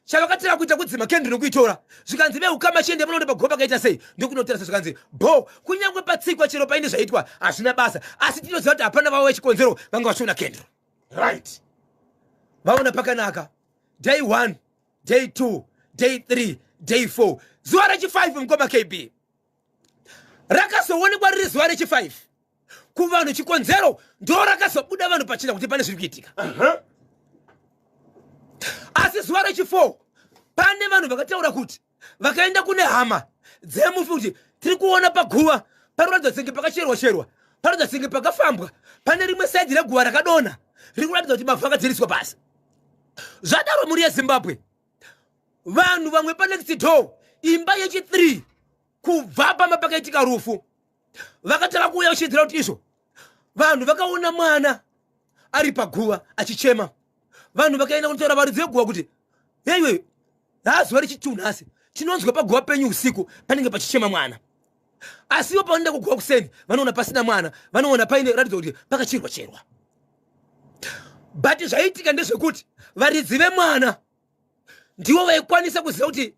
chavakatira kuita kudzima kenduru nekuitora. Zvikanzi, veukama, chiende munoenda pagomba kaita sei. Ndokunotarisa, zvikanzi, bo kunyange patsikwa chero paine zvaitwa hazvina basa, asi tinoziva kuti hapana vavo vechikonzero vanga vachiona kenduru. Vaona pakanaka day 1, day 2, day 3, day 4, zuva rechi5, mukoma KB, rakazoonekwa riri zuva rechi5 kuvanhu. Chikonzero ndo rakazobuda vanhu pachena kuti pane zviri kuitika. Asi zuva rechi4 pane vanhu vakataura kuti vakaenda kune hama dzemufi kuti tiri kuona paguva panoratidza senge pakacherwa cherwa, panoratidza senge pakafambwa, pane rimwe side reguva rakadonha riri kuratidza kuti mavhu akadziriswa pasi. Zvadaro, mhuri yeZimbabwe, vanhu vamwe panext door, imba yechi3 kubva pamba pakaitika rufu, vakatanga kuuya vachiedzera kuti izvo vanhu vakaona mwana ari paguva achichema. Vanhu vakaenda kunotaura varidzi veguva kuti, heiwe, hazuva rechitu nhasi, tinonzwa paguva penyu usiku panenge pachichema mwana. Asi ivo pavanoenda kuguva kuseni vanoona pasina mwana, vanoona paine ratidza kuti pakacherwa cherwa. But zvaiitika ndezvekuti varidzi vemwana ndivo vaikwanisa kuziva kuti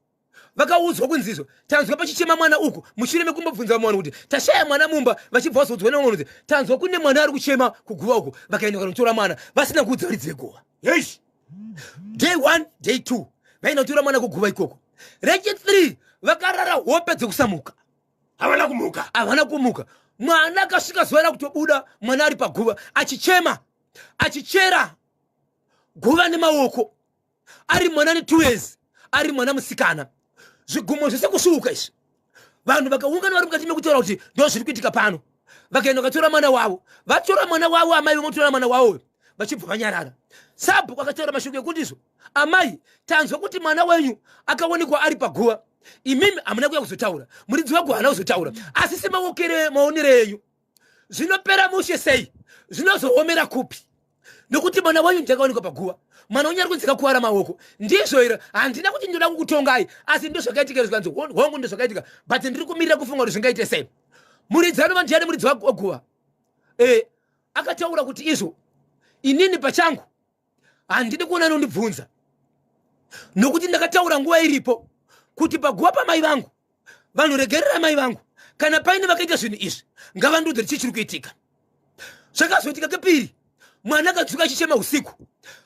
vakaudzwa kunzizvo, tanzwa pachichema mwana uku, mushure mekumbobvunza vamwe vanhu kuti tashaya mwana mumba, vachibva vazoudzwa nevamwe vanhu kuti tanzwa kune mwana ari kuchema kuguva uku. Vakaenda kanotora mwana vasina kuudza varidzi veguva. Eish. Day 1, day 2 vaenda kutora mwana kuguva ikoko. Rechi3 vakarara hope dzekusamuka. Havana kumuka. Havana kumuka. Mwana akasvika zuva rakutobuda, mwana ari paguva achichema, achichera guva nemaoko, ari mwana ne2 years, ari mwana musikana. Zvigumo zvese kusvuuka izvi. Vanhu vakaungana vari mukati mekutaura kuti ndo zviri kuitika pano. Vakaenda vakatora mwana wavo, vatora mwana wavo, amai vomotora mwana wavo, vachibva vanyarara. Sabhuku akataura mashoko ekuti izvo, amai, tanzwa kuti mwana wenyu akaonekwa ari paguva, imimi hamuna kuya kuzotaura, muridzi weguva haana kuzotaura, asi semaokere maonero enyu zvinopera mushe sei, zvinozoomera kupi? Nokuti mwana wenyu ndakaonekwa paguva, mwana wenyu ari kunzi kakuwara maoko. Ndizvo here? Handina kuti ndinoda kukutongai, asi ndo zvakaitika. Zvikanzi hongu, ndo zvakaitika, but ndiri kumirira kufunga kuti zvingaite sei. Muridzi anova ndiani muridzi weguva? Akataura kuti izvo, inini pachangu handidi kuona anondibvunza, nokuti ndakataura nguva iripo kuti paguva pamai vangu vanhu regerera mai vangu, kana paine vakaita zvinhu izvi ngavandiudze chii chiri kuitika. Zvakazoitika kepiri, mwana akadzuka achichema usiku,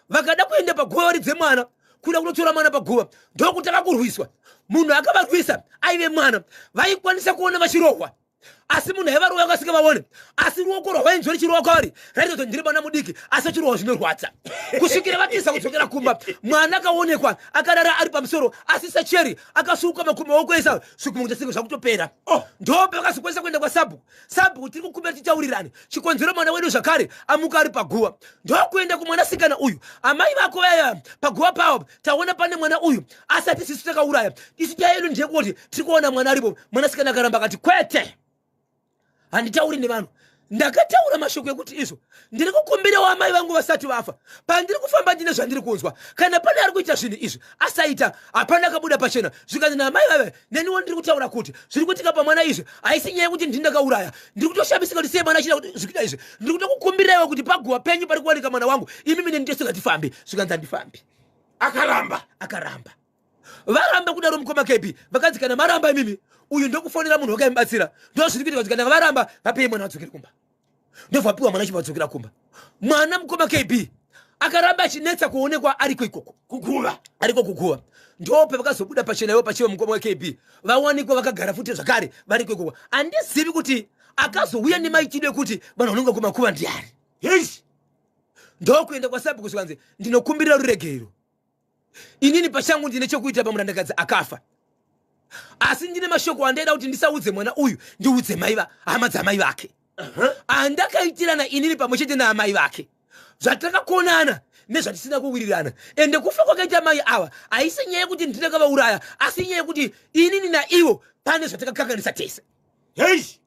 vakada kuenda paguva varidze mwana, kuda kunotora mwana paguva, ndokutanga kurwiswa. Munhu akavarwisa aive mwana, vaikwanisa kuona vachirohwa, asi munhu aivarova vakasika vaone, asi ruoko rwavainzwa richirova kwavari raita kuti ndiri mwana mudiki, asi achirohwa zvinorwadza, kusvikira vatiza kudzokera kumba. Mwana akaonekwa akarara ari pamusoro, asi sacheri akasuka maoko esa zvigumwe kuti zvakutopera. Ndo pavakazokwanisa kuenda kwasabhuku. Sabhuku, tiri kukumbira titaurirane chikonzero mwana wedu zvakare amuka ari paguva. Ndokuenda kumwanasikana uyu, amai vako vaya paguva pavo taona pane mwana uyu, asati sisu takauraya, isu nyaya yedu ndeyekuti tiri kuona mwana aripo. Mwanasikana akaramba akati kwete, handitauri nevanhu. Ndakataura mashoko ekuti izvo, ndiri kukumbirawo amai vangu vasati vafa, pandiri kufamba ndine zvandiri kunzwa, kana pane ari kuita zvinhu izvi asaita. Hapana akabuda pachena. Zvikanzi naamai vave, neniwo ndiri kutaura kuti zviri kuitika pamwana izvi haisi nyaya yekuti ndini ndakauraya, ndiri kutoshamisika kuti sei mwana achida kuti zvikuita izvi. Ndiri kutokukumbiraiwo kuti paguva penyu pari kuwanika mwana wangu, imi mine nditese ngatifambe. Zvikanzi handifambi. Akaramba. Akaramba. Varamba kudaro, mukoma KB, vakanzi kana maramba imimi, uyu ndokufonera munhu wakaimubatsira, ndo zviri kuitika. Kuti kana varamba, vapei mwana vadzokere kumba. Ndobva vapiwa mwana achibva vadzokera kumba. Mwana, mukoma KB, akaramba achinetsa kuonekwa ariko ikoko kuguva. Ariko kuguva. Ndope vakazobuda pachena ivo pachiva, mukoma weKB, vawanikwa vakagara futi zvakare variko ikoko. Handizivi kuti akazouya nemaitiro ekuti vanhu vanonga kumakuva ndiani. Heish. Ndokuenda kwasabhuku, zvikanzi ndinokumbirira ruregero, inini pachangu ndine chokuita pamurandakadzi akafa, asi ndine mashoko andaida kuti ndisaudze mwana uyu, ndiudze mai hama dzamai vake andakaitirana inini pamwe chete naamai vake, zvatakakonana nezvatisina kuwirirana. Ende kufa kwakaita mai ava haisi nyaya yekuti ndinakavauraya, asi nyaya yekuti inini naivo pane zvatakakanganisa tese. Heish.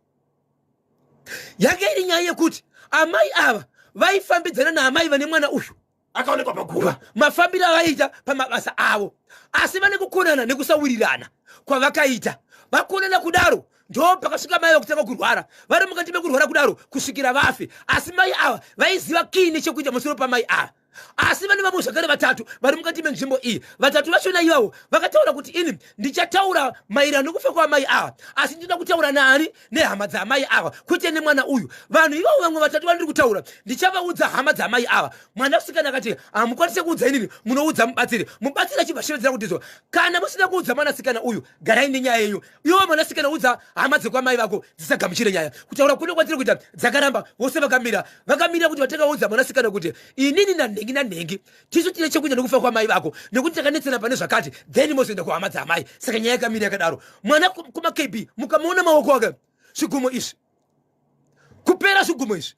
Yake iri nyaya yekuti amai ava vaifambidzana naamai vane mwana uyu akaonekwa paguva, mafambiro avaiita pamabasa avo, asi vane kukonana nekusawirirana kwavakaita. Vakonana kudaro, ndo pakasvika mai vakutanga kurwara, vari mukati mekurwara kudaro kusvikira vafe. Asi mai ava vaiziva kiini chekuita musoro pamai ava. Asi vane vamwe zvakare vatatu vari mukati menzvimbo iyi. Vatatu vachona ivavo vakataura kuti ini ndichataura maererano nekufa kwamai ava, asi ndinoda kutaura naani? Nehama dzaamai ava, kwete nemwana uyu. Vanhu ivavo vamwe vatatu vandiri kutaura ndichavaudza hama dzaamai ava. Mwanasikana akati hamukwanise kuudza inini, munoudza mubatsiri. Mubatsiri achibva shevedzera kuti izvo, kana musina kuudza mwanasikana uyu, garai nenyaya yenyu. Iwe mwanasikana, udza hama dzekwamai vako dzisagamuchire nyaya. Kutaura kuno kwatiri kuita, dzakaramba vose, vakamira, vakamirira kuti vatakaudza mwanasikana kuti inini nanhengi nanhengi tisu tine chekuita nekufa kwamai vako, nekuti takanetsana pane zvakati, then mozoenda kuhama dzaamai. Saka nyaya yakamira yakadaro. Mwana kumaKB, mukamuona maoko ake, zvigumo izvi, kupera zvigumo izvi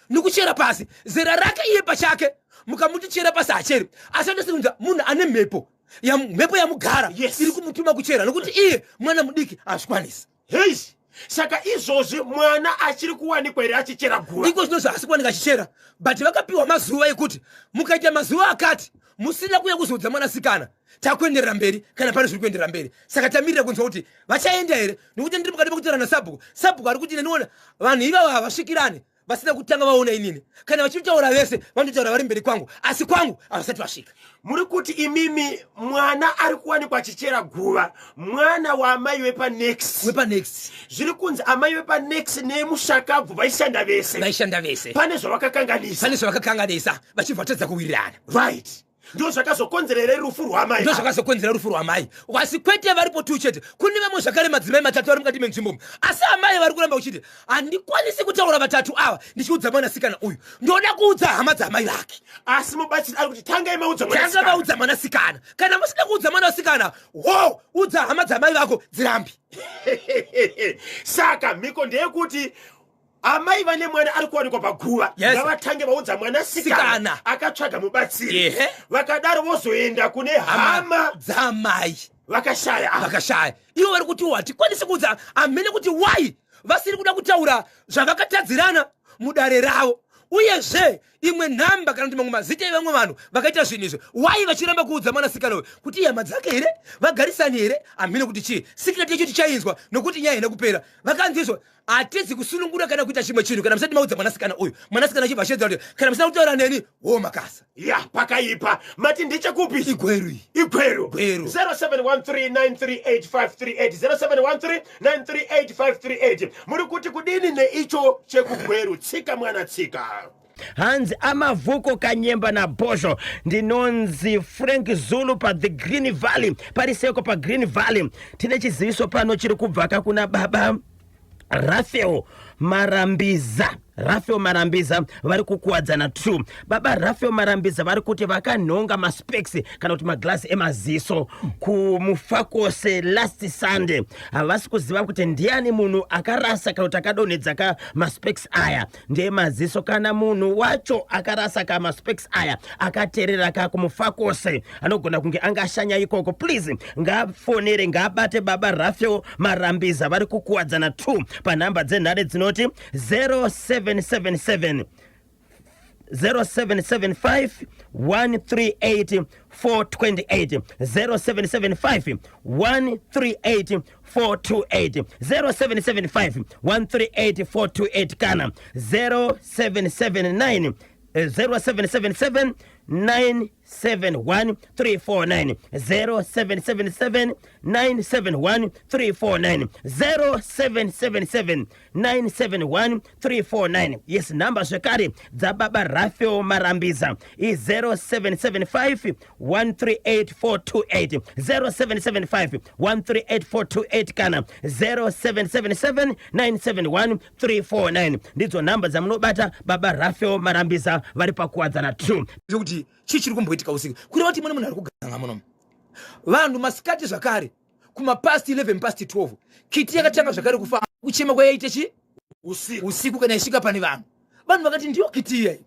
nekuchera pasi. Zera rake iye pachake, mukamuti chera pasi hacheri, asi andosinza munhu ane mhepo, mhepo yamugara iri kumutuma kuchera, nekuti iye mwana mudiki hazvikwanisi. Heish. Saka izvozvi mwana achiri kuwanikwa here achichera guva? Iko zvino zvaasi kuwanika achichera, but vakapiwa mazuva ekuti mukaita mazuva akati musina kuuya kuzoudza mwanasikana, takuenderera mberi kana pane zviri kuenderera mberi. Saka tamirira kunzwa kuti vachaenda here, nekuti ndiri mukati mekutaura nasabhuku. Sabhuku ari kuti neniona vanhu ivavo havasvikirani vasina kutanga vaona inini. Kana vachitaura vese vanotaura vari mberi kwangu, asi kwangu havasati vasvika. Muri kuti imimi mwana ari kuwanikwa achichera guva mwana waamai vepanext? Wepanext. Zviri kunzi amai vepanext nemushakabvu vaishanda vese. Vaishanda vese. Pane zvavakakanganisa. Pane zvavakakanganisa, vachibva vatadza kuwirirana. Right. Ndo zvakazokonzera here rufu rwamai? Ndo zvakazokonzera rufu rwamai, asi kwete varipo tu chete. Kune vamwe zvakare madzimai matatu vari mukati menzvimbo, asi amai vari kuramba uchiti handikwanisi kutaura vatatu ava ndichiudza mwanasikana uyu, ndoda kuudza hama dzamai vake. Asi mubatsiri ari kuti tangai maudza tanga maudza mwanasikana. Kana musina kuudza mwanasikana, ho, udza hama dzamai vako dzirambi. Saka mhiko ndeyekuti amai vane mwana ari kuwanikwa paguva ngavatange vaudza mwanasikana akatsvaga mubatsiri. Vakadaro vozoenda kune hama dzamai vakashaya. Vakashaya. Ivo vari kuti hatikwanisi kuudza amene kuti why vasiri kuda kutaura zvavakatadzirana mudare ravo. Uyezve imwe nhamba kana kuti mamwe mazita evamwe vanhu vakaita zvinhu izvi, why vachiramba kuudza mwanasikana uyu kuti ihama dzake here, vagarisani here, hamene kuti chii. Secret yacho tichainzwa nokuti nyaya haina kupera. Vakanzi izvo hatizi kusunungura kana kuita chimwe chinhu kana musati maudza mwanasikana uyu. Mwanasikana achibva achedza kuti kana musina kutaura neni, wo makasa. Ya, pakaipa. Mati ndechekupi? Igweru iyi. Igweru. Gweru. 0713938538, 0713938538. Muri kuti kudini neicho chekugweru? Tsika mwana, tsika. Hanzi amavhuko Kanyemba naBhozho, ndinonzi Frank Zulu paThe Green Valley, pariseko paGreen Valley. Tine chiziviso pano chiri kubvaka kuna baba Rafael Marambiza. Rafael Marambiza vari kukuwadzana 2. Baba Rafael Marambiza vari kuti vakanhonga maspecs kana kuti maglasi emaziso kuMufakose last Sunday. Havasi kuziva kuti ndiani munhu akarasa kana kuti akadonhedza ka maspecs aya ndemaziso. Kana munhu wacho akarasa ka maspecs aya akaterera ka kuMufakose, anogona kunge angashanya ikoko. Please ngaafonere, ngaabate baba Rafael Marambiza vari kukuwadzana 2 panhamba dzenhare dzinoti 0777, 0775 138 428, 0775 138 428, 0775 138 428 kana 0779, 0777 971 349, 0777 971 349, 0777 971 349. Yes, nhamba zvekare dzababa Rafael Marambiza i0775 138 428, 0775 138 428 kana 0777 971 349. Ndidzo nhamba dzamunobata baba Rafael Marambiza vari paKuwadzana 2. Kuti chii chiri kumboitika usiku? Kureva kuti mune munhu ari kuganga munomu vanhu masikati zvakare kumapast 11 past 12 kiti yakatanga zvakare kufa, kuchema kwayaita chi usiku. Usiku kana isvika pane vanhu, vanhu vakati ndiyo kiti iyayi.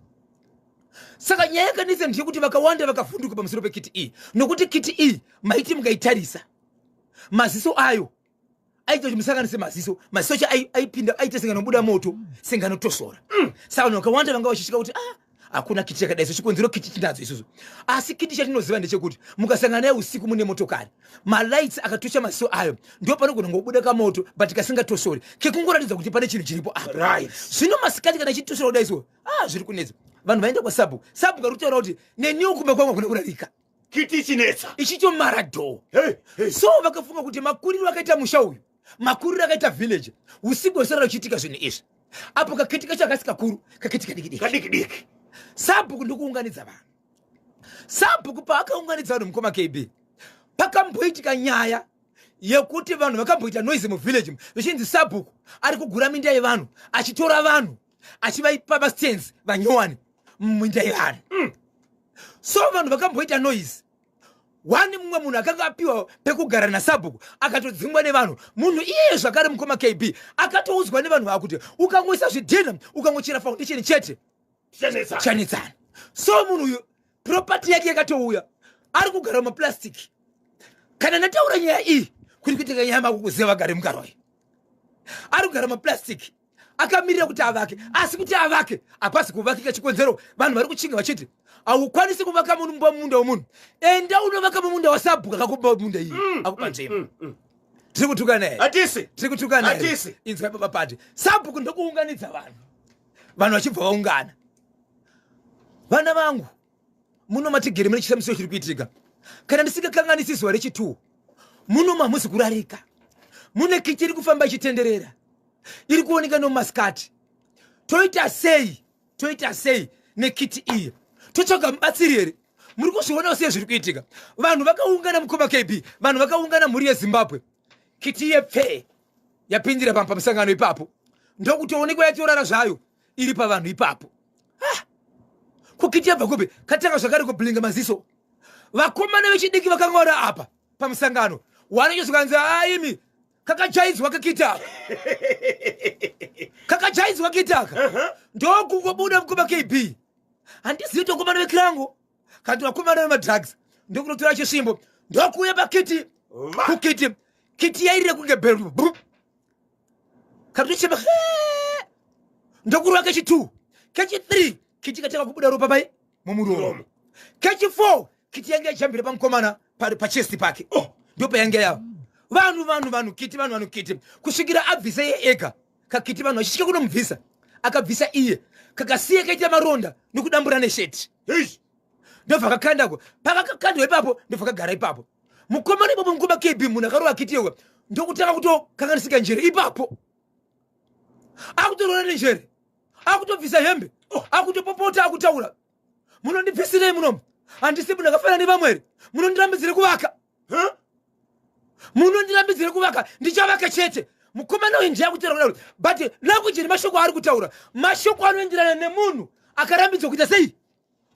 Saka nyaya yakanetsa ndeyekuti vakawanda vakavhunduka pamusoro pekiti iyi, nokuti kiti iyi maiti mukaitarisa maziso ayo aita kuti musanganise maziso, maziso acho aipinda aita senganobuda moto, senganotosora. Saka vanhu vakawanda vanga vachisvika kuti ah, hakuna kiti yakadai. So chikonzero kiti tinadzo isusu, asi kiti chatinoziva ndechekuti mukasangana naye usiku mune motokari, malights akatocha maziso ayo, ndo panogona ngobuda kamoto but kasingatosori, kekungoratidza kuti pane chinhu chiripo apa. Zvino masikati kana chitosora kudai so, ah, zviri kunetsa. Vanhu vaenda kwasabhuku, sabhuku ari kutaura kuti neniwo kumba kwangu hakuna kurarika. Kiti chinetsa. Ichitomara dhoo. Hey, hey. So vakafunga kuti makuriro akaita musha uyu, makuriro akaita village, usiku hwesora uchiitika zvinhu izvi, apo kakiti kacho akasi kakuru, kakiti kadiki diki. Kadiki diki. Sabhuku ndokuunganidza vanhu. Sabhuku paakaunganidza vanhu, mukoma KB, pakamboitika nyaya yekuti vanhu vakamboita noise muvillage, zvichinzi sabhuku ari kugura minda yevanhu, achitora vanhu achivaipa mastands vanyowani muminda yevanhu. So vanhu vakamboita noise one, mumwe munhu akanga apiwa pekugara nasabhuku akatodzingwa nevanhu. Munhu iyeye zvakare, mukoma KB, akatoudzwa nevanhu vava kuti ukangoisa zvidhina, ukangochera foundation chete, Tichanetsana. Chanetsana. So munhu uyu property yake yakatouya, ari kugara mumaplastic. Kana ndataura nyaya iyi kuri kuitika nyaya makukuziva vagari mukaroi, ari kugara mumaplastic akamirira kuti avake, asi kuti avake hapasi kuvakika. Chikonzero vanhu vari kuchinga vachiti haukwanisi kuvaka mumunda wemunhu, enda unovaka mumunda wasabhuku akakupa munda iyi, akupa nzvimbo. Tiri kutukana here? Hatisi. Tiri kutukana here? Hatisi. Inzwai baba pati, sabhuku ndokuunganidza vanhu, vanhu vachibva vaungana. Vana vangu, muno matigere mune chishamiso chiri kuitika. Kana ndisingakanganisi zuva rechi2 muno mamusi kurarika, mune kiti iri kufamba ichitenderera, iri kuoneka nomumasikati. Toita sei? Toita sei nekiti iyi? Totsvaga mubatsiri here? Muri kuzvionawo sei zviri kuitika? Vanhu vakaungana mukoma KB, vanhu vakaungana mhuri yeZimbabwe. Kiti yepfee yapindira pamusangano ipapo, ndokutoonekwa yatorara zvayo iri pavanhu ipapo. Ah! Kukiti yabva kupi? Katanga zvakare kublinga maziso. Vakomana vechidiki vakanga vari apa pamusangano wanonyatsokanzi aimi kakajaidzwa kakitaka kakajaidzwa kitaka ndokungobuda mukoma KB. Handizivi tokomana vekirango kana vakomana vemadrugs, ndokunotora chisvimbo ndokuuya pakiti kukiti kiti yairira kunge bheru katochema ndokurova kechi 2 kechi 3 kiti katanga kubuda ropa pai mumuromo, kechi 4 kiti yange yajambira pamukomana pachesti pake. Oh, ndopayange yava vanhu vanhu vanhu kiti vanhu vanhu kiti kusvikira abvisa iye ega kakiti. Vanhu vachisvika kunomubvisa, akabvisa iye kakasiya kaita maronda nekudambura nesheti. Ndobva kakandako, pakakakandwa ipapo ndobva kagara ipapo mukomana ipapo. Mukoma KB, munhu akarova kiti iwe ndokutanga kutokanganisika njere ipapo, akutorora nenjere, akutobvisa hembe, akutopopota, akutaura, "Munondibvisirei munomu? Handisi munhu akafanana nevamwe here? Munondirambidzire kuvaka? Munondirambidzire kuvaka? Ndichavaka chete." Mukomana uyu ndiye akutaura kudaro, but language nemashoko aari kutaura mashoko anoenderana nemunhu akarambidzwa kuita sei?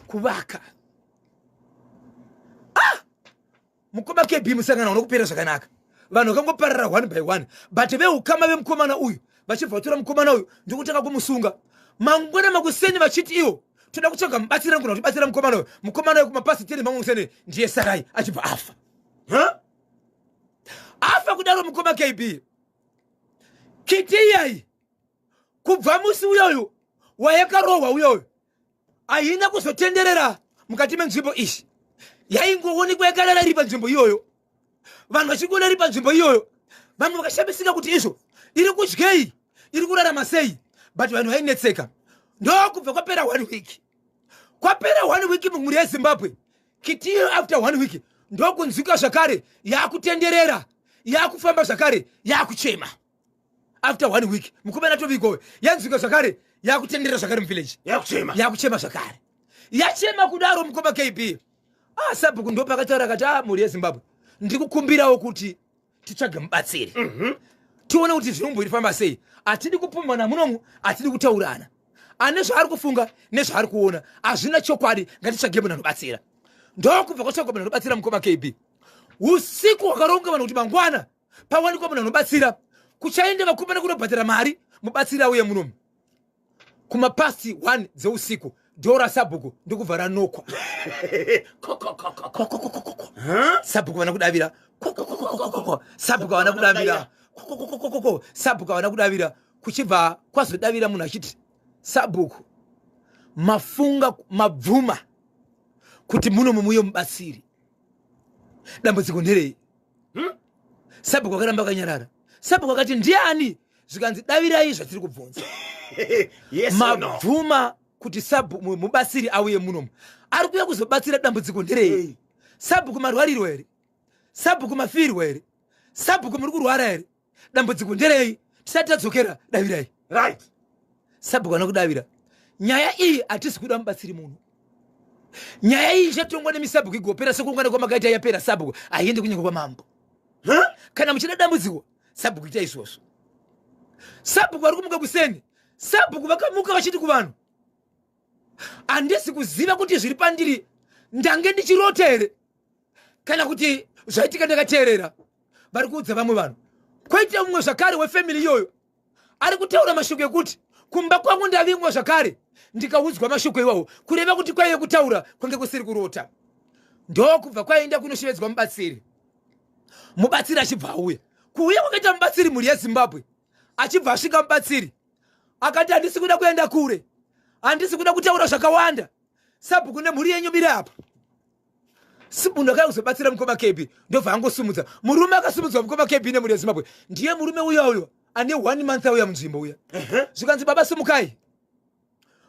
Kuvaka. Ah! Mukoma KB, musangano unokupera zvakanaka. Vanhu vakangoparara one by one, but veukama vemukomana uyu vachibva vatora mukomana uyu ndokutanga kumusunga. Mangwana makuseni vachiti iwo toda kutsvaga mubatsiri anogona kutibatsira mukomana uyu. Mukomana uyu kumapasi 10 mamwe kuseni ndiye sarai achibva afa. Afa kudaro mukoma KB, kiti iyayi kubva musi uyoyu wayakarohwa uyoyu haina kuzotenderera mukati menzvimbo iyi. Yaingoonekwa yakarara iri panzvimbo iyoyo, vanhu vachingoona iri panzvimbo iyoyo. Vamwe vakashamisika kuti izvo iri kudyei, iri kurarama sei, but vanhu vainetseka. Ndokubva kwapera one week, kwapera one week mumhuri yeZimbabwe, kiti iyo after one week ndokunzwika zvakare yakutenderera, yakufamba zvakare, yakuchema. After one week mukomana atovigwawe, yanzwika zvakare yakutenderera zvakare muvillage. Yakuchema. Yakuchema zvakare. Yachema kudaro mukoma KB, ah, sabhuku ndo pakataura akati, "Ah, mhuri yeZimbabwe, ndiri kukumbirawo kuti titsvage mubatsiri, tione kuti zvinomboifamba sei. Hatidi kupumhana munomu, hatidi kutaurana ane zvaari kufunga nezvaari kuona hazvina chokwadi. Ngatitsvage munhu anobatsira." Ndokubva kwatsvagwa munhu anobatsira mukoma KB. Usiku hwakaronga vanhu kuti mangwana pawanikwa munhu anobatsira, kuchaenda vakomana kunobhadhara mari mubatsiri auye munomu. Kumapasti 1 dzeusiku dhoo rasabhuku ndokubva ranokwa. Sabhuku vana kudavira, sabhuku havana kudavira, sabhuku havana kudavira. Kuchibva kwazodavira munhu achiti, "Sabhuku, mafunga mabvuma kuti muno mumuye mubatsiri, dambudziko nderei?" Sabhuku akaramba akanyarara. Sabhuku akati, "Ndiani?" Zvikanzi, "Davirai zvatiri kubvunza." Yes or no? Mabvuma kuti sabhu mubatsiri auye munomu, ari kuuya kuzobatsira, dambudziko nderei? Sabhuku, marwarirwa here? Sabhuku, mafirwa here? Sabhuku, muri kurwara here? Dambudziko nderei? Tisati tadzokera, davirai. Sabhuku ana kudavira, "Nyaya iyi hatisi kuda mubatsiri muno. Nyaya iyi ichatongwa nemisabhuku igopera sekuungana kwamakaita. Yapera sabhuku, haiendi kunyange kwamambo. Kana muchida dambudziko, sabhuku, ita izvozvo." Sabhuku vari kumuka kuseni, sabhuku vakamuka vachiti kuvanhu, "Handisi kuziva kuti zviri pandiri ndange ndichirota here kana kuti zvaitika ndakateerera." Vari kuudza vamwe vanhu. Kwoita mumwe zvakare wefamily iyoyo ari kutaura mashoko ekuti, "Kumba kwangu ndavingwa zvakare ndikaudzwa mashoko iwawo, kureva kuti kwaive kutaura kwange kusiri kurota." Ndokubva kwaenda kunoshevedzwa mubatsiri. Mubatsiri achibva auya. Kuuya kwakaita mubatsiri, mhuri yeZimbabwe, achibva asvika mubatsiri akati, "Handisi kuda kuenda kure, handisi kuda kutaura zvakawanda. Sabhuku nemhuri yenyu, mire apa." Munhu akauya kuzobatsira mukoma KB ndobva angosumudza murume. Akasumudzwa mukoma KB nemhuri yeZimbabwe ndiye murume uya uyo ane one month auya munzvimbo uya. Zvikanzi, "Baba, sumukai,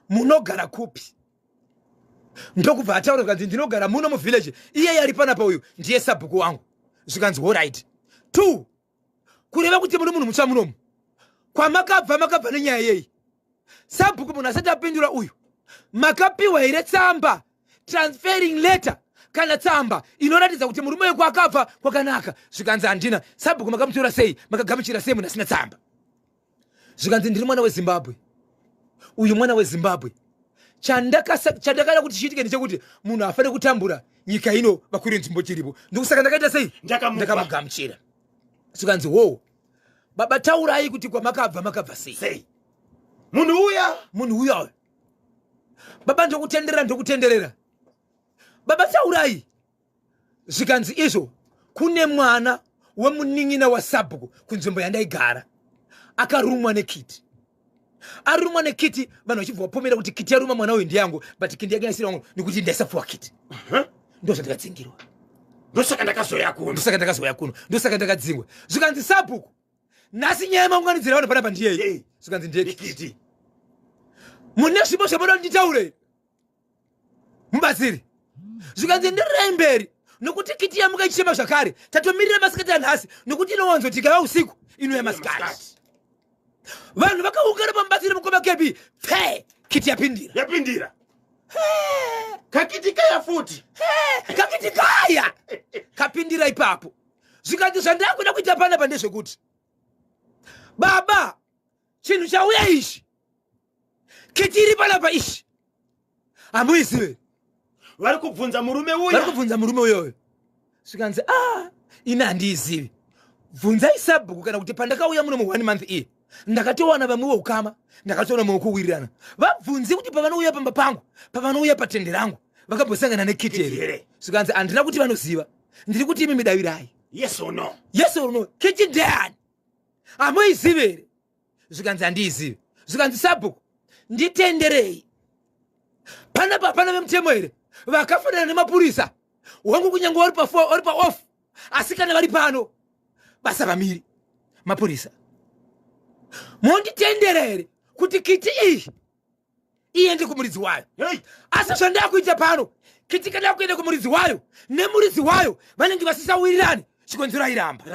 munogara kupi?" Ndokubva ataura, zvikanzi, "Ndinogara muno muvillage. Iyeye ari panapa uyu ndiye sabhuku wangu." Zvikanzi, "Alright, two, kureva kuti muri munhu mutsva munomu. Kwamakabva, makabva nenyaya yei?" Sabhuku munhu asati apindura uyu, "Makapiwa here tsamba? transferring letter kana tsamba inoratidza kuti murume weko akabva kwakanaka? Zvikanzi handina. Sabhuku makamutora sei, makagamuchira sei munhu asina tsamba? Zvikanzi ndiri mwana weZimbabwe, uyu mwana weZimbabwe. Chandakada kuti chiitike ndechekuti munhu afanire kutambura nyika ino, vakwire nzvimbo chiripo, ndokusaka ndakaita sei, ndakamugamuchira. Zvikanzi wo baba, taurai kuti kwamakabva makabva sei. Sei munhu uya? Munhu uya uyu baba, ndokutenderera, ndokutenderera baba, taurai. Zvikanzi izvo kune mwana wemunin'ina wasabhuku kunzvimbo yandaigara akarumwa nekiti. Arumwa nekiti, vanhu vachibva vapomera kuti kiti yaruma mwana uyu ndiyangu, but kiti yake yaisiri wangu nekuti ndaisapuwa kiti. Ndo zvandakadzingirwa. Ndosaka ndakazoya kuno. Ndosaka ndakazoya kuno, ndosaka ndakadzingwa. Zvikanzi sabhuku, nhasi nyaya yemaunganidzira vanhu panapa ndiyei? Zvikanzi ndiye kiti. Mune zvipo zvamunoda nditaure, mubatsiri? Zvikanzi ndirirei mberi, nokuti kiti yamuka ichichema zvakare. Tatomirira masikati anhasi, nokuti inowanzoti ikava usiku inouya masikati. Vanhu vakaungana pamubatsiri, mukoma kebi, pfe, kiti yapindira. Yapindira kakiti kaya futi. Kakiti kaya kapindira ipapo. Zvikanzi zvandakuda kuita panapa ndezvekuti baba, chinhu chauya ichi, kiti iri panapa ichi hamuizive? Vari kubvunza murume uya. Vari kubvunza murume uyoyo. Zvikanzi a ah, ini handiizivi, bvunzai sabhuku. Kana kuti pandakauya muno mu one month iyi, ndakatowana vamwe veukama, ndakatoona mumwe wekuwirirana. Vabvunzi kuti pavanouya pamba pangu, pavanouya patende rangu, vakambosangana nekiti here? Zvikanzi handina kuti vanoziva, ndiri kuti imi midavirai. Yes or no? Yes or no, kiti ndeyani, hamuizivi here? Zvikanzi handiizivi. Zvikanzi sabhuku, nditenderei panapa, hapana vemutemo here vakafanana nemapurisa wangu, kunyange vari paoff, asi kana vari pano basa vamiri mapurisa, monditendera here kuti kiti iyi iende kumuridzi wayo? Asi zvandakuita pano, kiti kana kuenda kumuridzi wayo, nemuridzi wayo vanenge vasisawirirani, chikonzero airamba.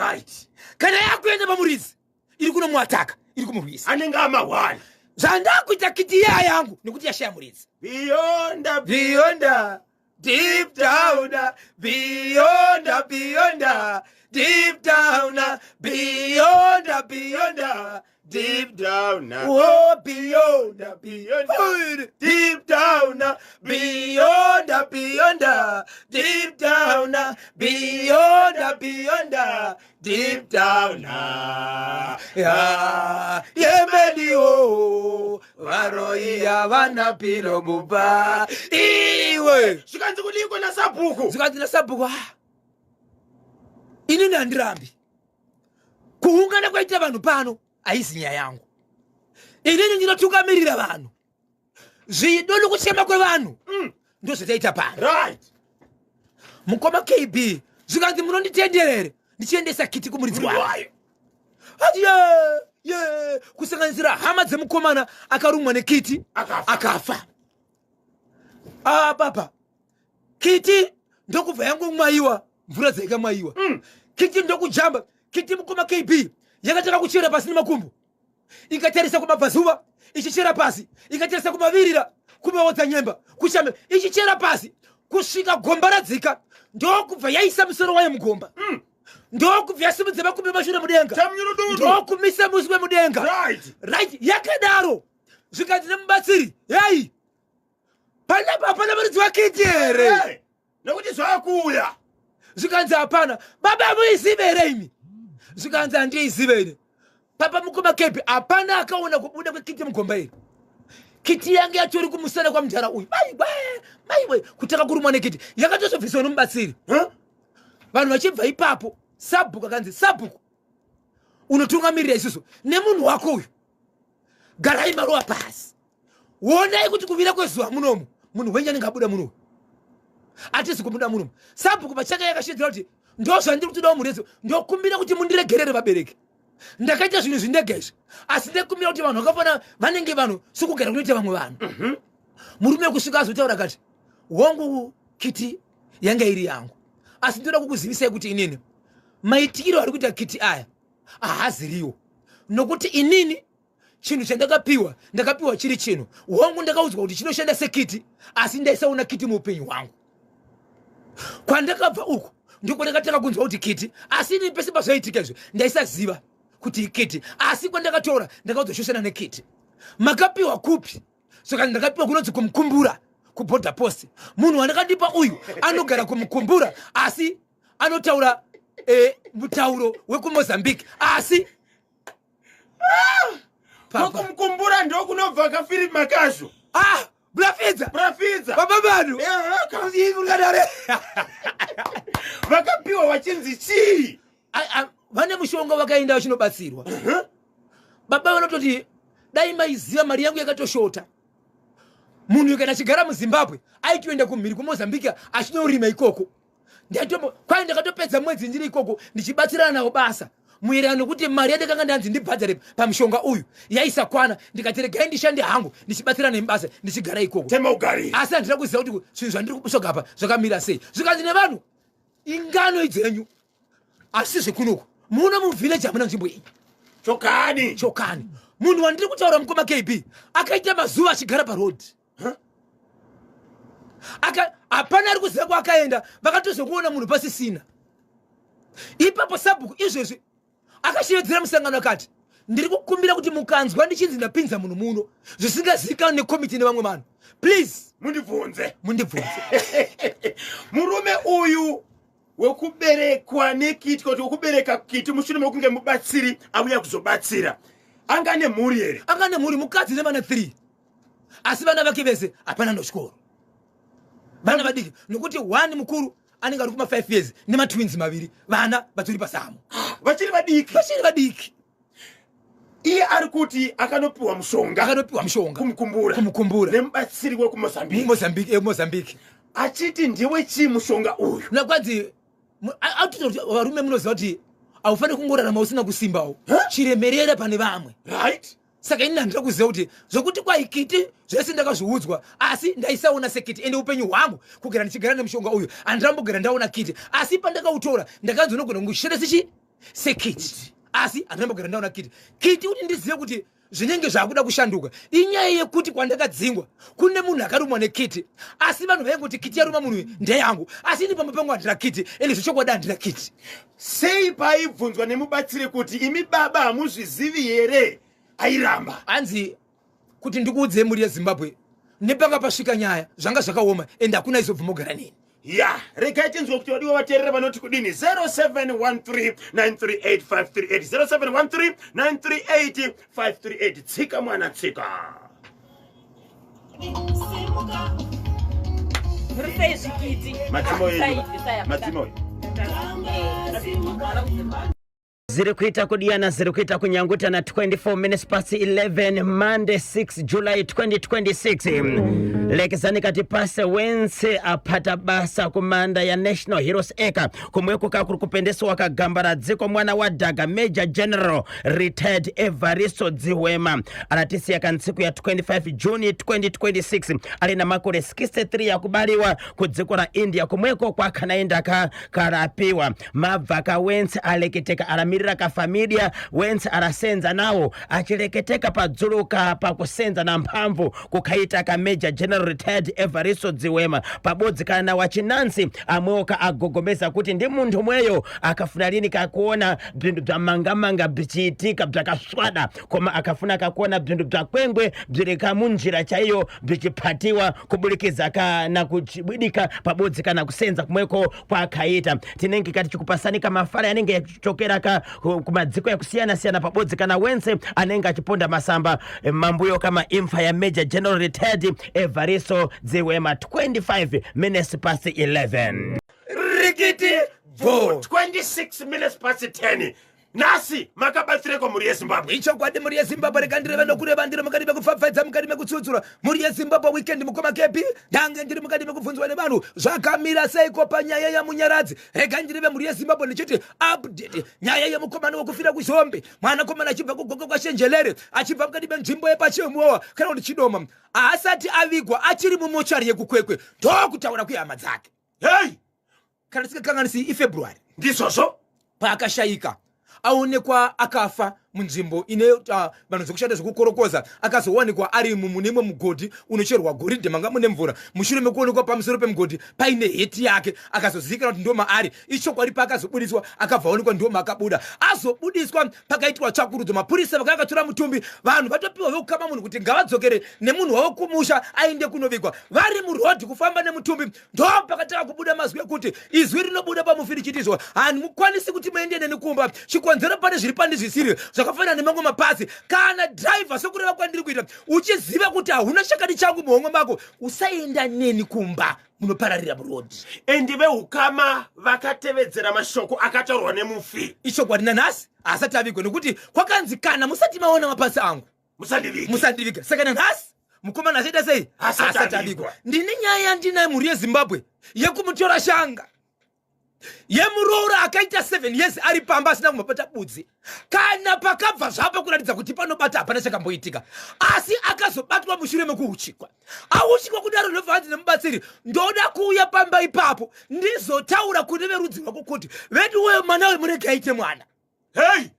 Kana yakuenda pamuridzi, iri kunomuataka, iri kumurwisa. Anenge amahwani. Zvandakuita, kiti iya yangu, nekuti yashaya muridzi. Beyond, beyond, deep down, beyond, beyond, deep down, beyond, beyond, deep down. Oh, beyond, beyond, deep down, beyond, beyond, deep down, beyond, beyond, deep down. Ya yemeniwo varoiya vana pilo muba iwe. Zvikanzi kudiko nasabhuku? Zvikanzi nasabhuku, ah, inini handirambi kuungana kwaita vanhu pano, haisi nyaya yangu. Inini ndinotungamirira vanhu, zvido nokuchema kwevanhu ndozvataita pano. Mukoma KB, zvikanzi munonditenderere ndichiendesa kiti kumuridzi wayo? Ati ye ye, kusanganisira hama dzemukomana akarumwa nekiti. Akafa. Akafa. Ah, papa, kiti ndokubva yangomwayiwa mvura dzaikamwayiwa. Kiti ndokujamba. Kiti, mukoma KB, yakatanga kuchera pasi nemakumbo, ikatarisa kumabvazuva ichichera pasi, ikatarisa kumavirira, kumaodza nyemba, kushame, ichichera pasi kusvika gomba radzika, ndokubva yaisa musoro wayo mugomba. Ndokubva yasimudza makumbo emashure mudenga. Chamunyurududu. Ndokumisa muswe mudenga. Right, yakadaro. Zvikanzi nemubatsiri, hei, panapa hapana muridzi wakiti here? Hey, nekuti zvakuuya. Zvikanzi hapana. Baba, muizive here imi? Zvikanzi handiizive ini. Papa, mukoma kepi, hapana akaona kubuda kwekiti mugomba iri. Kiti yange yatori kumusana kwamudhara uyu. Maiwe, maiwe, kutanga kurumwa nekiti yakatozobviswa nomubatsiri. Huh? Vanhu vachibva ipapo, sabhuku akanzi, sabhuku unotungamirira isusu nemunhu wako uyu, garai maruva pasi, wonai kuti kuvira kwezuva munomu munhu wenyu anenge abuda munomu, hatisi kumuda munomu. Sabhuku pachake yakashedzera kuti ndo zvandiri kutodawo murezi, ndokumbira kuti mundiregerere vabereki, ndakaita zvinhu zvindega izvi, asi ndekumbira kuti vanhu vakafana vanenge vanhu sokugara kunoita vamwe vanhu. Murume kusvika azotaura akati, hongu, kiti yanga iri yangu, asi ndoda kukuzivisai kuti inini maitikiro ari kuita kiti aya haaziriwo, nokuti inini Chinhu chandakapiwa, ndakapiwa chiri chinhu hongu, ndakaudzwa kuti chinoshanda sekiti, asi ndaisaona kiti muupenyu hwangu. Kwandakabva uku ndiko ndakatanga kunzwa kuti kiti, asi ini pese pazvaiitika izvo ndaisaziva kuti ikiti, asi kwandakatora ndakaudzwa choshanda nekiti. Makapiwa kupi? Saka ndakapiwa kunonzi kumukumbura kuborder post. Munhu wandakandipa uyu anogara kumukumbura, asi anotaura mutauro wekuMozambique, asi Kokumukumbura ndokunobva kaPhilip Makazvo. Ah, Brafidza. Brafidza. Baba vanhu. Ungadare. Vakapiwa vachinzi chii? Vane mushonga vakaenda vachinobatsirwa. Baba vanototi dai maiziva mari yangu yakatoshota. Munhu kana achigara muZimbabwe aitoenda kumhiri kuMozambique achinorima ikoko. Kwai ndakatopedza mwedzi ndiri ikoko ndichibatsirana navo basa muererano nekuti mari yandakanga ndanzi ndibhadhare pamushonga uyu yaisakwana, ndikati regai ndishande hangu ndichibatsirana nemubasa ndichigara ikoko. Asi handina kuziva kuti zvinhu zvandiri kutsvaga apa zvakamira sei. Zvikanzi nevanhu ingano idzenyu, asi zvekunoku muno muvillage hamuna nzvimbo iyi. Chokani. Chokani. Munhu wandiri kutaura mukoma KB akaita mazuva achigara paroad. Hapana ari kuziva kwaakaenda, vakatozokuona munhu pasisina. Ipapo sabhuku izvezvi akashevedzera musangano akati ndiri kukumbira kuti mukanzwa ndichinzi ndapinza munhu muno zvisingazivikanwi nekomiti nevamwe vanhu, please mundibvunze. Mundibvunze. Murume uyu wekuberekwa nekiti, kuti wekubereka kiti mushure mekunge mubatsiri auya kuzobatsira, anga nemhuri here? Anga nemhuri, mukadzi nevana 3, asi vana vake vese hapana nochikoro, vana vadiki, nokuti one mukuru anenge ari kuma 5 years nematwins maviri, vana vatori pasamo. Vachiri vadiki. Vachiri vadiki. Iye ari kuti akanopiwa mushonga. Akanopiwa mushonga. Kumukumbura. Kumukumbura. Nemubatsiri wekuMozambique. Mozambique, Mozambique. Achiti ndiwe chii mushonga uyu? Nakwanzi atoti varume munoziva kuti haufaniri kungorarama usina kusimbawo chiremerera pane vamwe. Saka ini handina kuziva kuti zvokuti kwaikiti zvese ndakazviudzwa, asi ndaisaona sekiti, ende upenyu hwangu kugara ndichigara nemushonga uyu handinambogara ndaona kiti, asi pandakautora ndakanzi unogona kungoshanda sechi sekiti, asi handinambogara ndaona kiti. Kiti kuti ndizive kuti zvinenge zvakuda kushanduka inyaya yekuti kwandakadzingwa kune munhu akarumwa nekiti, asi vanhu vaingoti kiti yaruma munhu uyu ndeyangu, asi ini pamba pangu handina kiti, ende zvechokwadi handina kiti. Sei paibvunzwa nemubatsiri kuti imi baba hamuzvizivi here, airamba? Hanzi kuti ndikuudzei mhuri yeZimbabwe, nepanga pasvika nyaya zvanga zvakaoma, ende hakuna izobvuma kugara neni. Ya, regai tinzwe kuti vadiwa vateerera vanoti kudini. 0713938538, 0713938538. Tsika mwana, tsika. Muri sei zvikiti? Madzimo enyu. Madzimo. Ziri kuita kudiyana, ziri kuita kunyangutana. 24 minutes past 11, Monday 6 July 2026. Lekezani kati pase wense apata basa kumanda ya National Heroes Acre kumweko kakuri kupendeswa kagamba mwana wa Dhaga, Major General Retired Evaristo Dziwema, alatisiya kantsiku ya 25 Juni 2026 ali na makore 63 yakubaliwa kudziko la India kumweko kwakhanaenda karapiwa. Mabva kawense aleketeka alamirira kafamilia wense alasenza nawo achileketeka padzuluka pakusenza na mphamvu kukhaita ka Major General Retired Evaristo Dziwema, pabodzi kana wachinansi amwewo agogomeza kuti ndi munthu mweyo akafuna lini kakuona bzinthu bza mangamanga bzichiitika bzakaswada, koma akafuna kakuona bzinthu bza kwengwe bzili kamunjira chaiyo bzichiphatiwa kubulikiza kana kuchibwidika pabodzi kana kusenza kumweko kwakhaita. Tinenge kati chikupasani kamafala yanenge yachichokera ka kumadziko yakusiyana-siyana pabodzi kana wense anenge achiponda masamba mambuyo kama imfa ya Major General Retired Evaristo Dziwema. 25 minutes past 11. Rikiti bvo. 26 minutes past 10. Nhasi makabatsireko mhuri yeZimbabwe? Ichokwadi, mhuri yeZimbabwe, rekandireva nokureva, ndiri mukati mekupfapfaidza, mukati mekutsutsura mhuri yeZimbabwe. Weekend, mukoma Kepi, ndange ndiri mukati mekubvunzwa nevanhu zvakamira seiko panyaya yaMunyaradzi. Rega ndireve mhuri yeZimbabwe ndichiti update nyaya yemukomana wekufira kuZhombe, mwanakomana achibva kuGokwe kwaShenjelere, achibva mukati menzvimbo yepaChemowa kana kuti Chidoma, haasati avigwa, achiri mumochari yekuKwekwe, ndokutaura kwehama dzake. Hei. Kana tisingakanganisi iFebruary. Ndizvozvo. Paakashayika, aonekwa akafa. munzvimbo ine vanhu zvekushanda zvekukorokoza akazowanikwa ari mune imwe mugodhi unocherwa goridhe manga mune mvura mushure mekuonekwa pamusoro pemugodhi paine heti yake akazozivikanwa kuti ndo maari ichokwadi paakazobudiswa akabva aonekwa ndo maakabuda azobudiswa pakaitwa tsvakurudzo mapurisa vakanga vakatora mutumbi vanhu vatopiwa vekukama munhu kuti ngavadzokere nemunhu wavo kumusha aende kunovigwa vari murodhi kufamba nemutumbi ndo pakatanga kubuda mazwi ekuti izwi rinobuda pamufi richiti izvo handimukwanisi kuti muende neni kumba chikonzero pane zviri pandizvisiri zvakafanana nemamwe mapasi kana dhiraivha sokureva kwandiri kuita uchiziva kuti hauna chakadi changu muhomwe mako usaenda neni kumba munopararira murodhi endi veukama vakatevedzera mashoko akataurwa nemufi ichokwadi nanhasi haasati avigwa nekuti kwakanzi kana musati maona mapasi angu musandiviga musandiviga saka nanhasi mukomana achaita sei asati avigwa ndine nyaya yandinayo mhuri yezimbabwe yekumutora shanga yemuroora akaita 7 years ari pamba asina kumbobata budzi kana pakabva zvapo kuratidza kuti panobata hapana chakamboitika asi akazobatwa mushure mekuuchikwa auchikwa kudaro ndobva hanzi nemubatsiri ndoda kuuya pamba ipapo ndizotaura kune verudzi rwako kuti veduwe mwana uyu murege aite mwana hei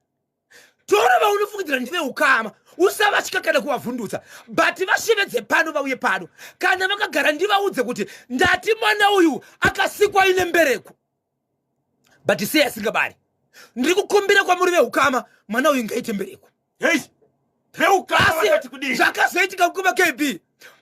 tora vaunofungidzira ndiveukama usavatya kana kuvavhundutsa but vashevedze pano vauye pano kana vakagara ndivaudze kuti ndati mwana uyu akasikwa ine mbereko but sei asingabari ndiri kukumbira kwamuri veukama mwana uyu ngaite mbereko hei veukama vakati kudii zvakazoitika kukuma kb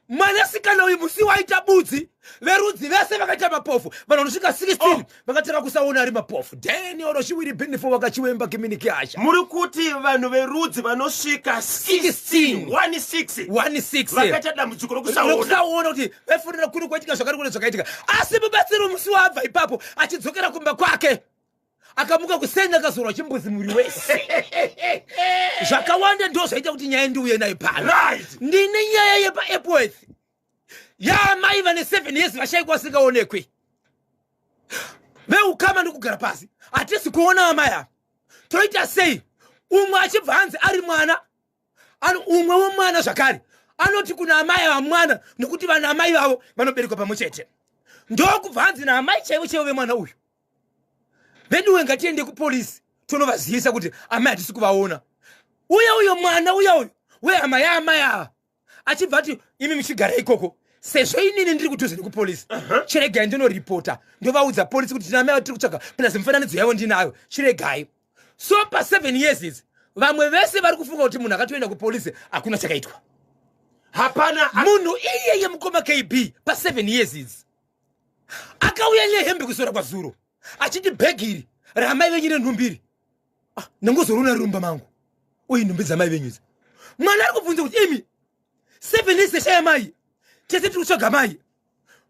mwanasikana uyu musi waita budzi verudzi vese vakaita mapofu vanhu vanosvika 16 oh. Vakatanga kusaona ari mapofu deni oroshiwiri bhinifo wakachiwemba kiminiki asha muri kuti vanhu verudzi vanosvika 16 16 16 vakaita dambudziko rokusaona kuti vaifunira kuri kwaitika zvakari kune zvakaitika asi mubatsiri musi waabva ipapo achidzokera kumba kwake akamuka kuseni akazorwa chimbuzi muviri wese zvakawanda ndo zvaita kuti nyaya ndiuye nayo pano right. ndine nyaya yepaepworth yaamai vane 7 years vashaikwa vasingaonekwi veukama ndikugara pasi hatisi kuona amai ava toita sei umwe achibva hanzi ari mwana umwe womwana zvakare anoti kuna amai ava mwana nokuti vana amai vavo vanoberekwa pamwe chete ndokubva hanzi naamai chaivo chaivo vemwana uyu veduwe ngatiende kupolisi tonovazivisa kuti amai hatisi kuvaona uye uyo mwana uya uyu wehama yaamai ava achibva ati imi muchigara ikoko sezvo inini ndiri kudhuze nekupolisi uh -huh. chiregai ndinoripota ndovaudza polisi kuti tina mai vatiri kutsvaga plus mifananidzo yavo ndinayo chiregai so pa7 years idzi vamwe vese vari kufunga kuti munhu akatoenda kupolisi hakuna chakaitwa hapana munhu iyeye mukoma kb pa7 years idzi akauya nehembe kusora kwazuro achiti bhegi iri ramai venyu renhumbiri ah, ndangozorona riri mumba mangu uye nhumbi dzamai venyu idzi mwana ari kubvunza kuti imi seven days seshaya mai tese tiri kutsvaga mai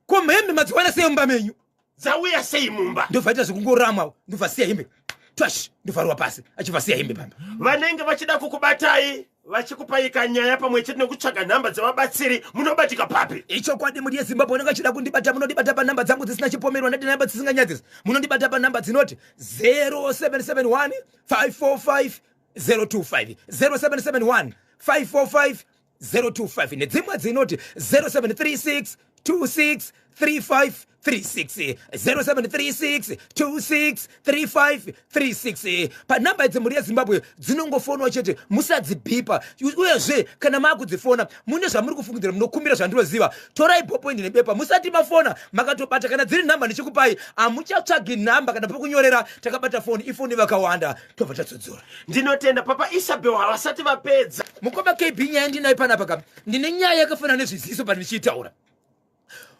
ko hembe madziwana sei mumba menyu dzauya sei mumba ndobva aita zvekungoramwa ndobva siya hembe twash ndobva pasi achibva siya hembe pamba vanenge vachida kukubatai vachikupai kanyaya pamwe chete nekutsvaga nhamba dzevabatsiri munobatika papi ichokwadi mhuri yezimbabwe unenge achida kundibata munondibata panhamba dzangu dzisina chipomerwa ndati nhamba dzisinganyadzisi munondibata panhamba dzinoti 0771 545 025 0771 545 025 nedzimwe dzinoti 0736 26 3536 0736 26 3536 panhamba idzi mhuri yezimbabwe dzinongofonwa chete musadzibhipa uyezve kana maakudzifona mune zvamuri kufungidzira munokumbira zvandinoziva torai bhopoindi nebepa musati mafona makatobata kana dziri nhamba ndichikupai hamuchatsvagi nhamba kana pokunyorera takabata foni ifoni vakawanda tobva tatsodzora ndinotenda papa isabel havasati vapedza mukoma kb nyaya ndinayo panapa ka ndine nyaya yakafanana nezviziso pandichiitaura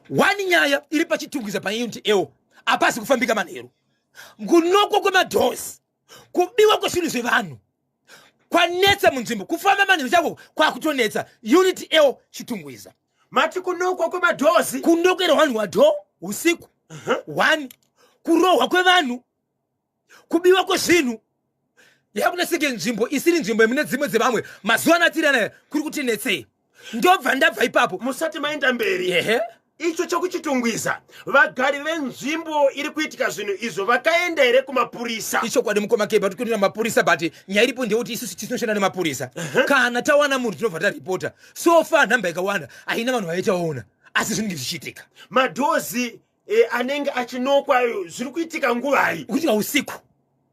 one nyaya iri pachitungwiza paunit l hapasi kufambika manheru kunokwa kwemadhosi kubiwa kwezvinhu zvevanhu kwanetsa munzvimbo kufamba manheru chako kwakutonetsa unit l chitungwiza mati kunokwa kwemadhozi kunokerwa vanhu wadho usiku one kurohwa kwevanhu kubiwa kwezvinhu yakuda senge nzvimbo isiri nzvimbo yemune dzimwe dzevamwe mazuva ano atiri anaya kuri kuti netsei ndobva ndabva ipapo musati maenda mberi ehe icho chokuchitungwiza vagari venzvimbo iri kuitika zvinhu izvo vakaenda here kumapurisa ichokwadi mukoma keba tikuenda mapurisa but nyaya iripo ndeyekuti isusu tinoshanda nemapurisa kana tawana munhu tinobva taripota so far nhamba ikawanda haina vanhu vaitaona asi zvinenge zvichiitika madhozi e, anenge achinokwa zviri kuitika nguvai kuitika usiku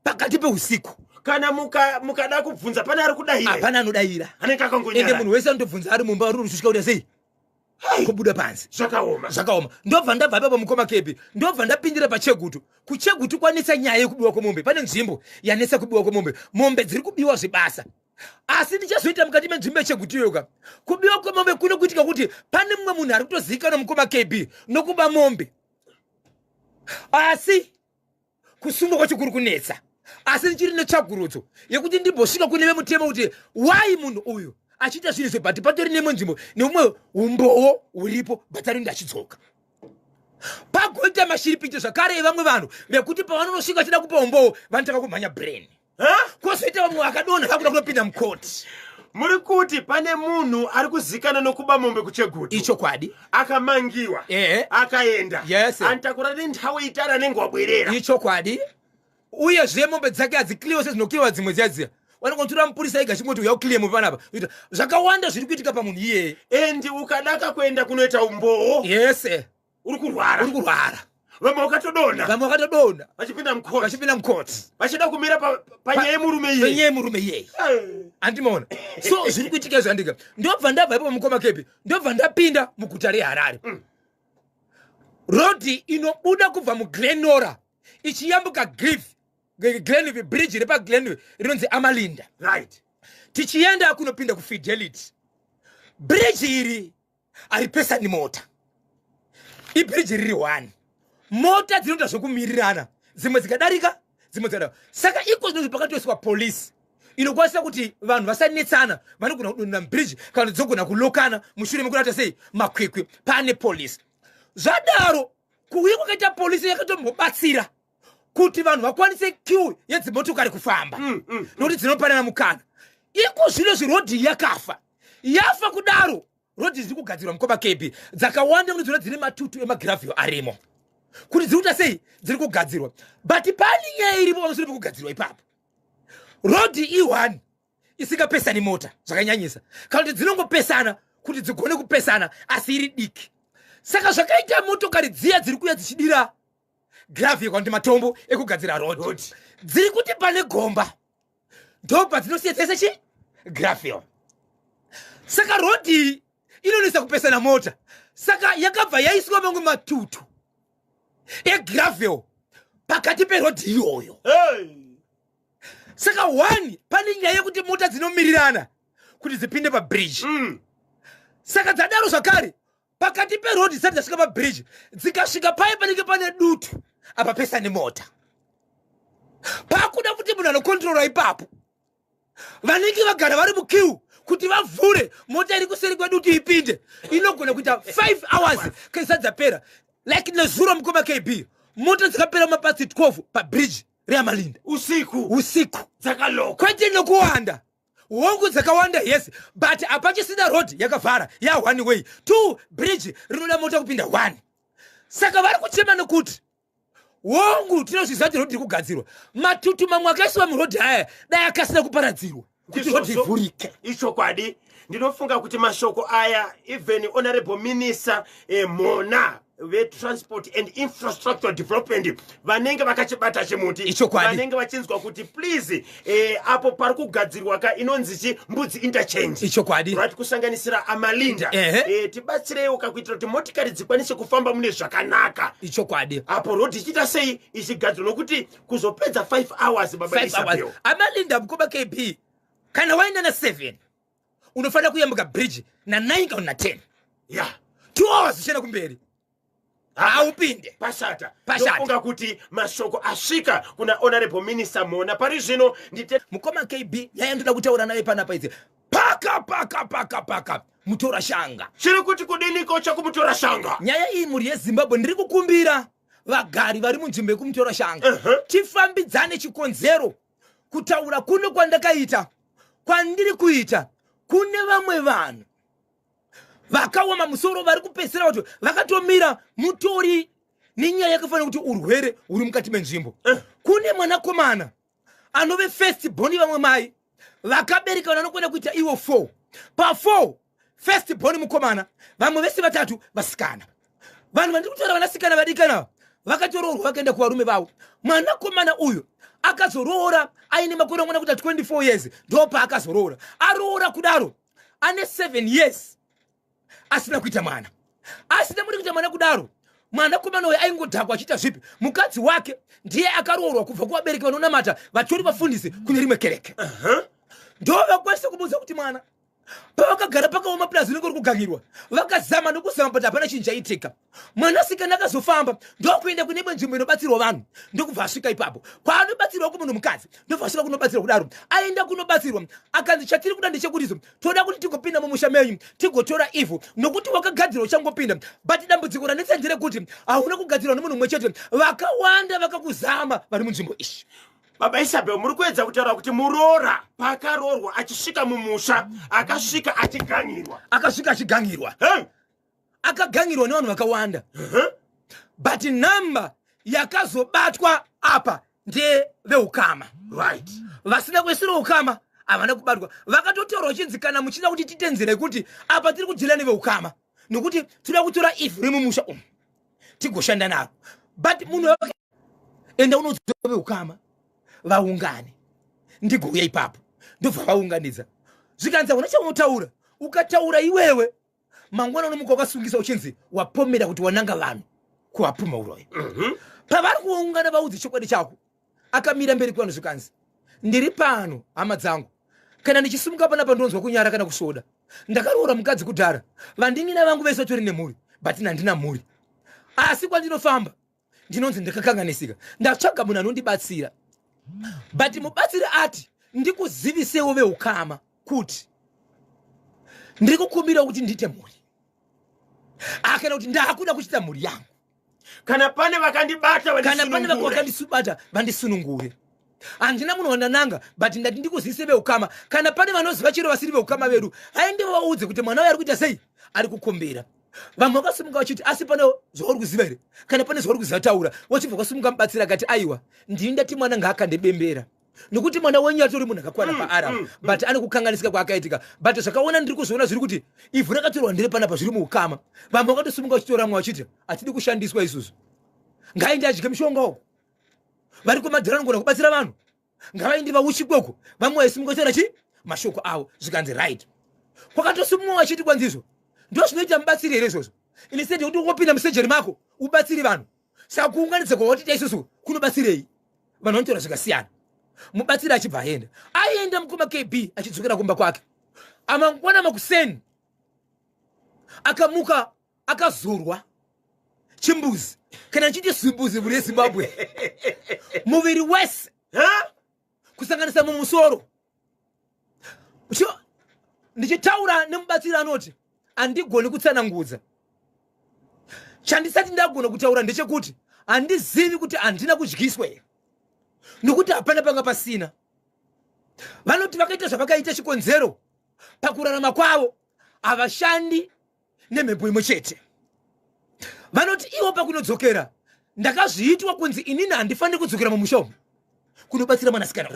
pakati peusiku Kana mukada muka kubvunza, pane ari kudaira? Hapana anodaira. Anenge Ende akangonyara. Munhu wese anotobvunza ari mumba, uri kusvika kuita sei, kubuda panze. Zvakaoma. Zvakaoma. Ndobva ndabva ipapo, mukoma Kepi, ndobva ndapindira paChegutu. KuChegutu kwanetsa nyaya yekubiwa kwemombe. Pane nzvimbo yanetsa kubiwa kwemombe, mombe dziri kubiwa zvebasa. Asi ndichazoita mukati menzvimbo yeChegutu iyoka kubiwa kwemombe kuno kuitika kuti pane mumwe munhu ari kutozivikanwa, mukoma KB, nokuba mombe, asi kusungwa kwacho kuri kunetsa. Asi ndichiri netsvagurudzo yekuti ndimbosvika kune vemutemo kuti why munhu uyu achiita zvinhu izvo, but patori nemwe nzvimbo neumwe umbowo huripo, but anenge achidzoka pagoita mashiripiti zvakare evamwe vanhu vekuti pavanonosvika vachida kupa umbowo vanotanga kumhanya brain, kwozoita vamwe vakadonha vakuda kunopinda mukoti. Muri kuti pane munhu ari kuzikana nokuba mombe kuChegutu? Ichokwadi. Akamangiwa? Ehe. Akaenda? Yes. Antakura nenthawi itari anenge wabwerera. Ichokwadi. Uyezve mombe dzake hadzikliwa sezvinokliwa dzimwe dziya dziya. Vanongotora mupurisa ega chingoti uya ukliye mombe panapa. Kuita zvakawanda zviri kuitika pamunhu iyeye. And ukadaka kuenda kunoita umbowo, uri kurwara. Uri kurwara. Vamwe vakatodonha. Vamwe vakatodonha. Vachipinda mukoti. Vachipinda mukoti. Vachida kumira panyaya yemurume iye. Penyaya yemurume iyeye, handimaona? So zviri kuitika izvo, handika? Ndobva ndabva ipapo, mukoma Kepi, ndobva ndapinda muguta reHarare. Rodhi inobuda kubva muGlenora ichiyambuka Grief Glenview Bridge repaGlenview rinonzi Amalinda, tichienda kunopinda kuFidelity Bridge, iri haripesani mota. Ibridge riri one, mota dzinoita zvekumirirana, dzimwe dzikadarika, dzimwe dzikadaro. Saka iko zvinozvi pakatoiswa polisi inokwanisa kuti vanhu vasanetsana, vanogona kudonhera mubridge kana kuti dzogona kulokana mushure mekuda sei makwikwi. Pane polisi. Zvadaro, kuuya kwakaita polisi yakatombobatsira kuti vanhu vakwanise queue yedzimotokari kufamba, nokuti dzinopanana mukana. Iko zvino zvirodhi yakafa, yafa kudaro. Rodhi dziri kugadzirwa, mukoma KB, dzakawanda munodziona dzine matutu emagravel arimo kuti dziri kuita sei, dziri kugadzirwa. But pane nyaya iripo pamusoro pekugadzirwa ipapo. Rodhi i1 isingapesani mota zvakanyanyisa, kana kuti dzinongopesana kuti dzigone kupesana, asi iri diki. Saka zvakaita motokari dziya dziri kuuya dzichidira gravel kana kuti matombo ekugadzira road, dziri kuti pane gomba ndo padzinosiya dzese chi gravel. Saka rodhi iyi inonetsa kupesana mota, saka yakabva yaiswa mamwe matutu egravel pakati perodhi iyoyo. Saka one, pane nyaya yekuti mota dzinomirirana kuti dzipinde pabridge. Saka dzadaro zvakare, pakati perodhi dzisati dzasvika pabridge, dzikasvika paye panenge pane dutu apa pesane mota, pakuda kuti munhu anokontrora ipapo, vanenge vagara vari muqueue kuti vavhure mota iri kuseri kwedutu ipinde, inogona kuita 5 hours kaisati dzapera. Like nezuro, mukoma KB, mota dzakapera mapasi 12 pabridge reAmalinda. Usiku? Usiku. Dzakaloka? Kwete nokuwanda. Hongu, dzakawanda, yes, but hapachisina road, yakavhara ya one way. Two, bridge rinoda mota kupinda one. Saka vari kuchema nekuti hongu, tinozviziva kuti rodhi iri kugadzirwa, matutu mamwe akaiswa murodhi aya dai akasina kuparadzirwa kuti rodhi ivhurike. Ichokwadi. Ndinofunga kuti mashoko aya, even Honorable Minister Mhona veTransport and Infrastructure Development, vanenge vakachibata chimuti. Ichokwadi. Vanenge vachinzwa kuti please, apo pari kugadzirwa ka inonzi chi Mbudzi Interchange. Ichokwadi. Right, kusanganisira Amalinda. Tibatsireiwo kakuitira kuti motikari dzikwanise kufamba mune zvakanaka Ichokwadi. apo rodhi ichiita sei, ichigadzirwa, nokuti kuzopedza 5 hours, baba 5 hours. Isabel. Amalinda, mukoma KB, kana waenda na7 unofanira kuyambuka bridge na9 kana na10. 2 hours uchienda kumberi, haupinde. Pashata. Pashata. Ndofunga kuti mashoko asvika kuna Honorable Minister Mhona. Pari zvino ndite Mukoma KB, nyaya ndoda kutaura naye panapa idzi paka paka paka paka mutora shanga. Chiri kuti kudiniko chekumutora shanga? Nyaya iyi, mhuri yeZimbabwe, ndiri kukumbira vagari vari munzvimbo yekumutora shanga tifambidzane. Chikonzero kutaura kuno kwandakaita, kwandiri kuita, kune vamwe vanhu vakaoma musoro vari kupedzisira kuti vakatomira mutori nenyaya yakafanira kuti urwere huri mukati menzvimbo. Kune mwanakomana anove first born, vamwe mai vakabereka vanhu vanokona kuita ivo 4 pa4, first born mukomana, vamwe vese vatatu vasikana. Vanhu vandiri kutaura vanasikana vadikana. Vakatoroorwa vakaenda kuvarume vavo. Mwanakomana uyu akazoroora aine makore angona kuita 24 years, ndopaakazoroora. Aroora kudaro ane 7 years asina kuita mwana. Asina muri kuita mwana kudaro, mwanakomana uyu aingodhakwa achiita zvipi. Mukadzi wake ndiye akaroorwa kubva kuvabereki vanonamata vatori vafundisi kune rimwe kereke. Ndo vakwanisa kumuudza kuti mwana pavakagara pakaoma, plus unenge uri kugangirwa. Vakazama nokuzama, but hapana chinhu chaiitika. Mwanasikana akazofamba ndokuenda kune imwe nzvimbo inobatsirwa vanhu, ndokubva asvika ipapo kwaanobatsirwa kumunhu mukadzi, ndobva asvika kunobatsirwa kudaro. Aenda kunobatsirwa, akanzi, "Chatiri kuda ndechekutizo toda kuti tigopinda mumusha menyu, tigotora ivhu, nokuti wakagadzirwa uchangopinda, but dambudziko ranetsa nderekuti hauna kugadzirwa nemunhu mumwe chete, vakawanda vakakuzama vari munzvimbo iyi." Baba Isabel, muri kuedza kutaura kuti muroora paakaroorwa achisvika mumusha, akasvika achigangirwa? Akasvika achigangirwa. Hey! Akagangirwa nevanhu vakawanda, but namba yakazobatwa apa ndeveukama. Vasina kuisira ukama havana kubatwa. Vakatotaurwa vachinzi, kana muchida kuti titenzere kuti apa tiri kudeala neveukama, nokuti toda kutora ivhu remumusha umu tigoshanda naro, but munhu enda unoudza veukama vaungane, ndigouya ipapo. Ndobva vaunganidza, zvikanzi, "Hauna chaunotaura. Ukataura iwewe, mangwana unomuka wakasungisa uchinzi wapomera kuti wananga vanhu kuvapuma uroyi." Pavari kuungana, vaudze chokwadi chako. Akamira mberi kwevanhu, zvikanzi, "Ndiri pano, hama dzangu. Kana ndichisumuka panapa ndonzwa kunyara kana kusvoda. Ndakaroora mukadzi kudhara, vandin'ina vangu vese vatori nemhuri, but handina mhuri. Asi kwandinofamba ndinonzi ndakakanganisika. Ndatsvaga munhu anondibatsira, but mubatsiri ati ndikuzivisewo veukama kuti ndiri kukumbirawo kuti ndiite mhuri, akana kuti ndaakuda kuchita mhuri yangu. Kana pane vakandibata, kana pane vandisunungure." Vakandisubata, vandisunungure. Handina munhu wandananga, but ndati ndikuzivise veukama. Kana pane vanoziva chero vasiri veukama vedu, haende vaudze kuti mwana uyu ari kuita sei, ari kukumbira." Vamwe vakasimuka vachiti, "Asi pane zvauri kuziva here? Kana pane zvauri kuziva, taura." Wachibva kwasimuka mubatsiri akati, "Aiwa, ndini ndati mwana ngaakandebembera, nokuti mwana wenyu atori munhu akakwana paara, but ane kukanganisika kwaakaitika. But zvakaona ndiri kuzviona zviri kuti ivhu rakatorwa ndere panapa, zviri muukama." Vamwe vakatosimuka vachitora mwe vachiti, "Hatidi kushandiswa isusu. Ngaende adye mishonga uko, vari kumadhara anogona kubatsira vanhu, ngavaende vauchikweko." Vamwe vaisimuka vachitora chi mashoko avo. Zvikanzi, "Right." Kwakatosimuka vachiti, "Kwanzizvo ndo zvinoita mubatsiri here izvozvo? Instead yekuti ungopinda musurgery mako ubatsiri vanhu, saka kuunganidza kwawatiita isusu kunobatsirei?" Vanhu vanotaura zvakasiyana. Mubatsiri achibva aenda. Aenda, mukoma KB, achidzokera kumba kwake amangwana makuseni, akamuka akazorwa chimbuzi, kana chiti zvimbuzi, mhuri yeZimbabwe, muviri wese, kusanganisa mumusoro. Ndichitaura nemubatsiri anoti, "Handigoni kutsanangudza. Chandisati ndagona kutaura ndechekuti handizivi kuti handina kudyiswa here, nokuti hapana panga pasina." Vanoti vakaita zvavakaita, chikonzero pakurarama kwavo havashandi nemhepo imwe chete. Vanoti ivo pakunodzokera, "Ndakazviitwa kunzi inini handifaniri kudzokera mumusha umu kunobatsira mwanasikana."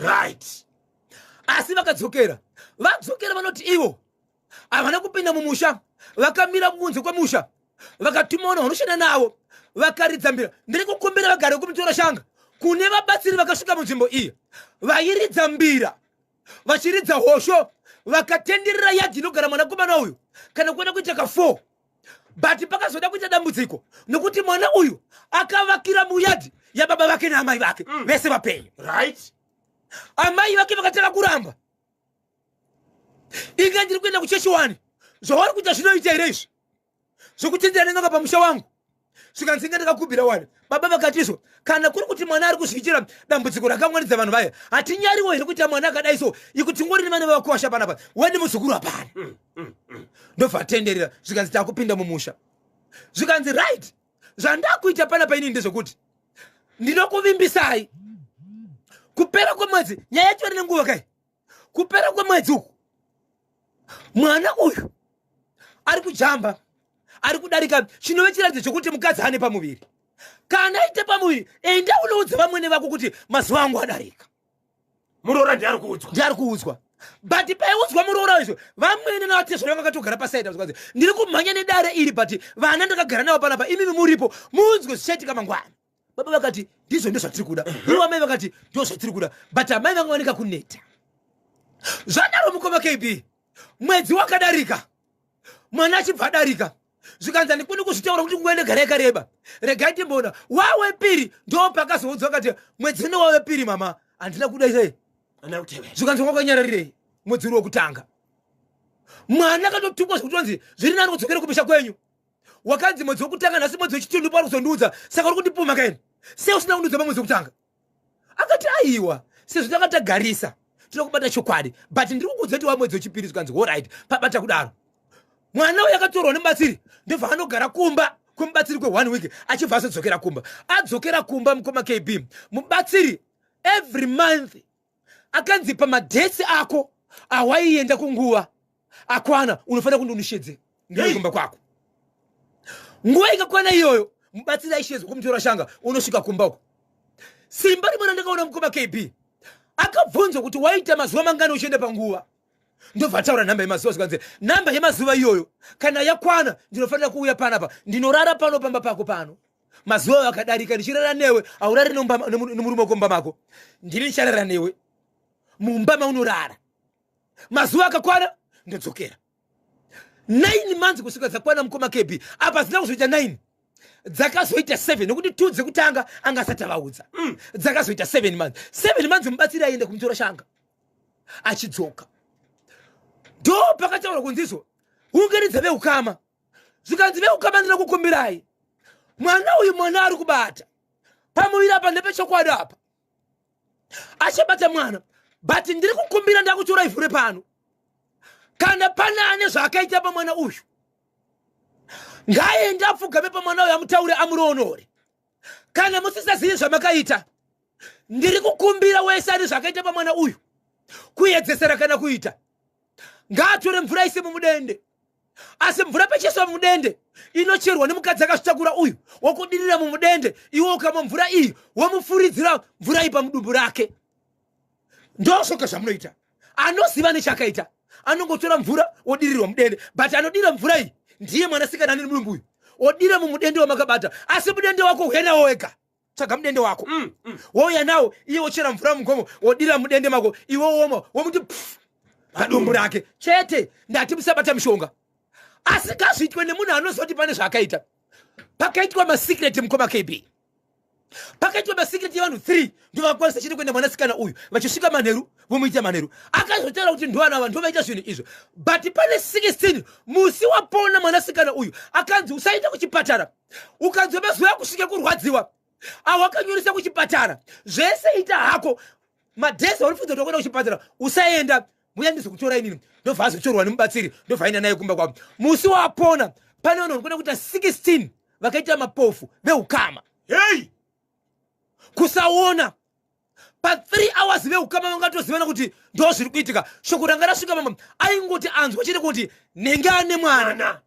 Asi vakadzokera. Vadzokera, vanoti ivo havana kupinda mumusha, vakamira kunze kwemusha, vakatuma vanhu vanoshanda navo, vakaridza mbira. Ndiri kukumbira vagari vekumutora shanga, kune vabatsiri vakasvika munzvimbo iyi vairidza mbira, vachiridza hosho, vakatenderera yadhi inogara mwanakomana uyu kana kuenda kuita ka4. But pakazoda kuita dambudziko nokuti mwana uyu akavakira muyadhi yababa vake naamai vake vese vapenyu. Amai vake vakatanga kuramba, "Inga ndiri kuenda kuchechi wani, zvauri kuita zvinoita here izvi zvokutendera nen'anga pamusha wangu?" Zvikanzi, "Inga ndakakubhira wani." Baba vakati izvo, "Kana kuri kuti mwana ari kuzviitira dambudziko rakamwanidza vanhu vaya, hatinyariwo here kuita mwana akadai so ikuti ngori nevana vavakuwasha panapa weni muzukuru hapana?" Ndobva atenderera. Zvikanzi, "Takupinda mumusha." Zvikanzi, "Right, zvandakuita panapa inini ndezvekuti ndinokuvimbisai kupera kwemwedzi." Nyaya yacho iri nenguva kai. Kupera kwemwedzi uku mwana uyu ari kujamba, ari kudarika, chinove chiratidzo chokuti mukadzi ane pamuviri. Kana aite pamuviri, enda unoudza vamwene vako kuti mazuva angu adarika. Muroora ndiari kuudzwa? Ndiari kuudzwa, but paiudzwa muroora izvo, vamwene navatezvara vakatogara pasaida. Zvikanzi, "Ndiri kumhanya nedare iri, but vana ndakagara navo panapa, imimi muripo, munzwe zvichaitika mangwana." Baba vakati ndizvo ndo zvatiri kuda. Ivo amai vakati ndo zvatiri kuda, but amai vanga vaneka kuneta. Zvadaro mukoma KB, mwedzi wakadarika, mwana achibva adarika, zvikanzi handikoni kuzvitaura kuti nguva inogara yakareba, regai timboona. Wawepiri ndo pakazoudzwa kati mwedzi uno wawepiri mama handina kuda sei, zvikanzi wakanyararirei mwedzi uri wekutanga. Mwana akatotukwa zvekutonzi zviri nani kudzokera kumisha kwenyu. Wakanzi mwedzi wekutanga, nhasi mwedzi wechitatu pauri kuzondiudza, saka uri kundipuma kaini, sei usina kundiudza pamwedzi wekutanga? Akati aiwa, sezvo tanga tagarisa tinoda kubata chokwadi, but ndiri kukuudza kuti wamwedzi wechipiri. Zvikanzi alright, pabata kudaro. Mwana uyu akatorwa nemubatsiri, ndobva anogara kumba kwemubatsiri kwe1 week, achibva azodzokera kumba. Adzokera kumba, mukoma KB, mubatsiri every month akanzi pamadates ako awaienda kunguva akwana, unofanira kundonishedze ndiwe kumba kwako. Nguva ikakwana iyoyo, mubatsiri aishedzwa kumutora shanga, unosvika kumba uko. Simba rimwe randakaona, mukoma KB, akabvunzwa kuti waita mazuva mangani uchienda panguva, ndobva ataura nhamba yemazuva. Zvikanzi nhamba yemazuva iyoyo kana yakwana, ndinofanira kuuya panapa, ndinorara pano pamba pako pano. Mazuva akadarika ndichirara newe, haurari nemurume wako mumba mako, ndini ndicharara newe mumba maunorara. Mazuva akakwana, ndodzokera. 9 months kusvika dzakwana, mukoma KB, apa zina kuzoita 9, dzakazoita 7, nekuti 2 dzekutanga anga asati avaudza. Dzakazoita 7 months. 7 months mubatsiri aienda kumutora shanga achidzoka. Ndo pakataurwa kunzizo unganidza veukama. Zvikanzi veukama, ndina kukumbirai, mwana uyu, mwana ari kubata pamuviri apa ndepechokwadi, apa achabata mwana, but ndiri kukumbira, ndakutora ivhu repano, kana pane ane zvaakaita pamwana uyu, ngaaende apfugame pamwana uyu, amutaure, amuroonore. Kana musisazivi zvamakaita, ndiri kukumbira wese ane zvakaita pamwana uyu, kuedzesera kana kuita, ngaatore mvura ise mumudende. Asi mvura pechiswa mumudende inocherwa nemukadzi akazvitakura uyu, wokudirira mumudende, iwe ukamwa mvura iyi, womufuridzira mvura iyi pamudumbu rake. Ndozvoga zvamunoita. Anoziva nechakaita anongotora mvura wodirirwa mudende, but anodira mvura iyi ndiye mwanasikana ane mudumbu uyu, odira mumudende wamakabata. Asi mudende wako uya nawo wega, tsvaga mudende wako, wouya nawo, iye wochera mvura mugomo, wodira mudende mako, iwe womwa, womuti pfu padumbu rake chete. Ndati musabata mishonga, asi ngazviitwe nemunhu anoziva kuti pane zvaakaita. Pakaitwa masecret, mukoma KB, pakaitwa masecret yevanhu 3 ndovakwanisa chete kuenda mwanasikana uyu. Vachisvika manheru, vomuita manheru. Akazotaura kuti ndovana ava ndovaita zvinhu izvo, but pane 16 musi wapona mwanasikana uyu, akanzi usaenda kuchipatara, ukanzwa mazuva akusvika kurwadziwa awakanyoresa kuchipatara, zvese ita hako. Madays aurifunza kuti wakuenda kuchipatara, usaenda, muya ndizokutora inini. Ndobva azotorwa nemubatsiri, ndobva aenda naye kumba kwavo. Musi wapona, pane vanhu vanokona kuita 16 vakaita mapofu veukama. Hei! Kusaona pa3 hours, veukama vangatozivana kuti ndo zviri kuitika. Shoko ranga rasvika mama, aingoti anzwa chete kuti nenge ane mwana. Mwana.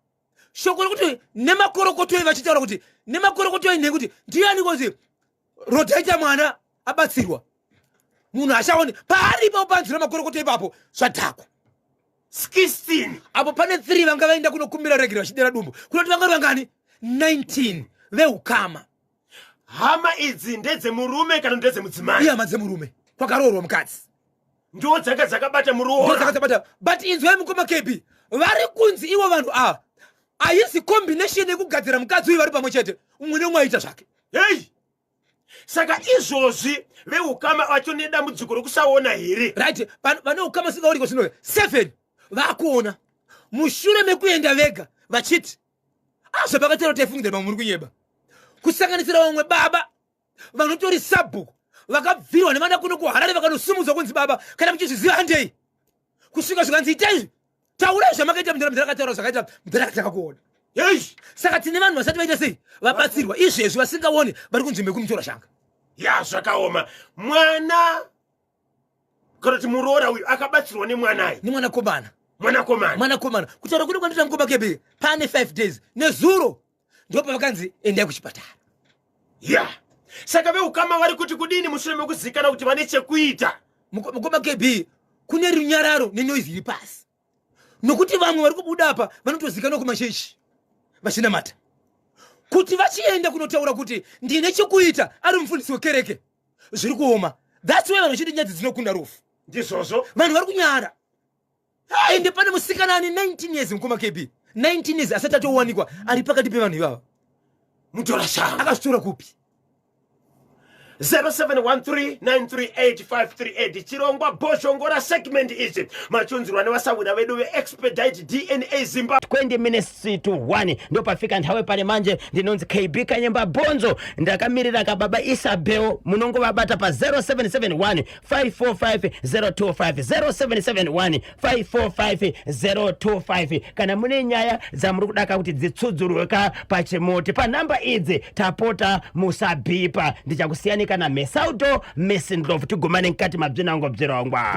Shoko rekuti nemakorokotoi, vachitaura kuti nemakorokotoi, nekuti ndiani kozi rotaita mwana abatsirwa, munhu achaoni paari ipapo panzira makorokoto ipapo, zvadhakwa. 16. Apo pane 3 vanga vaenda kunokumbira regero vachidera dumbu, kunoti vanga vari vangani? 19 veukama. Hama idzi ndedzemurume kana ndedzemudzimai? Ihama dzemurume kwakaroorwa mukadzi. Ndo dzanga dzakabata muroora. Dzakabata. But inzwai, mukoma KB, vari kunzi ivo vanhu ava haisi combination yekugadzira mukadzi uyu vari pamwe chete, umwe neumwe aita zvake. Hei, saka izvozvi veukama vacho nedambudziko rokusaona here? Right, vane ukama singaoniko zvino 7 vakuona mushure mekuenda vega, vachiti azvapakatero taifungidzira pamwe muri kunyeba, kusanganisira vamwe baba vanotori sabhuku vakabvirwa nevana kuno kuHarare, vakanosumudzwa kunzi baba, kana muchizviziva handei, kusvika zvikanzi itai, taurai zvamakaita. Mudhara akataura zvakaita, mudhara akatanga kuona. Hei! Saka tine vanhu vasati vaita sei, vabatsirwa izvezvi, vasingaoni, vari kunzvimbo yekumutora shanga. Ya, zvakaoma. Mwana kana kuti muroora uyu akabatsirwa nemwanai? Nemwanakomana. Mwanakomana. Mwanakomana. Kutaura kuno kwandoita, mukoma KB, pane 5 days, nezuro ndopavakanzi endai kuchipatara. Ya, saka veukama vari kuti kudini mushure mekuzikana kuti vane chekuita? Mukoma KB, kune runyararo nenoise iri pasi, nokuti vamwe vari kubuda apa vanotozikanwa kumachechi vachinamata. Kuti vachienda kunotaura kuti ndine chekuita ari mufundisi wekereke, zviri kuoma. That's why vanhu vachiti nyadzi dzinokunda rufu. Ndizvozvo. Vanhu vari kunyara. Ende pane musikana ane 19 years, mukoma KB, 19 years, asati atowanikwa ari pakati pevanhu ivava. Mutora shamba. Akazvitora kupi? 0713938538. Chirongwa Bhozhongora segment ichi machunzirwa nevasawira vedu veExpedite DNA Zimbabwe. 20 minutes to 1 ndopafika nthawe pane manje. Ndinonzi KB Kanyemba Bonzo, ndakamirira kababa Isabel. Munongovabata pa 0771 545 025, 0771 545 025, kana mune nyaya dzamuri kudaka kuti dzitsudzurwe pachimuti panhamba idzi. Tapota musabhipa. Ndichakusiyani kana mesauto mesindlovu, tigumane mukati mabzinango bzirongwa.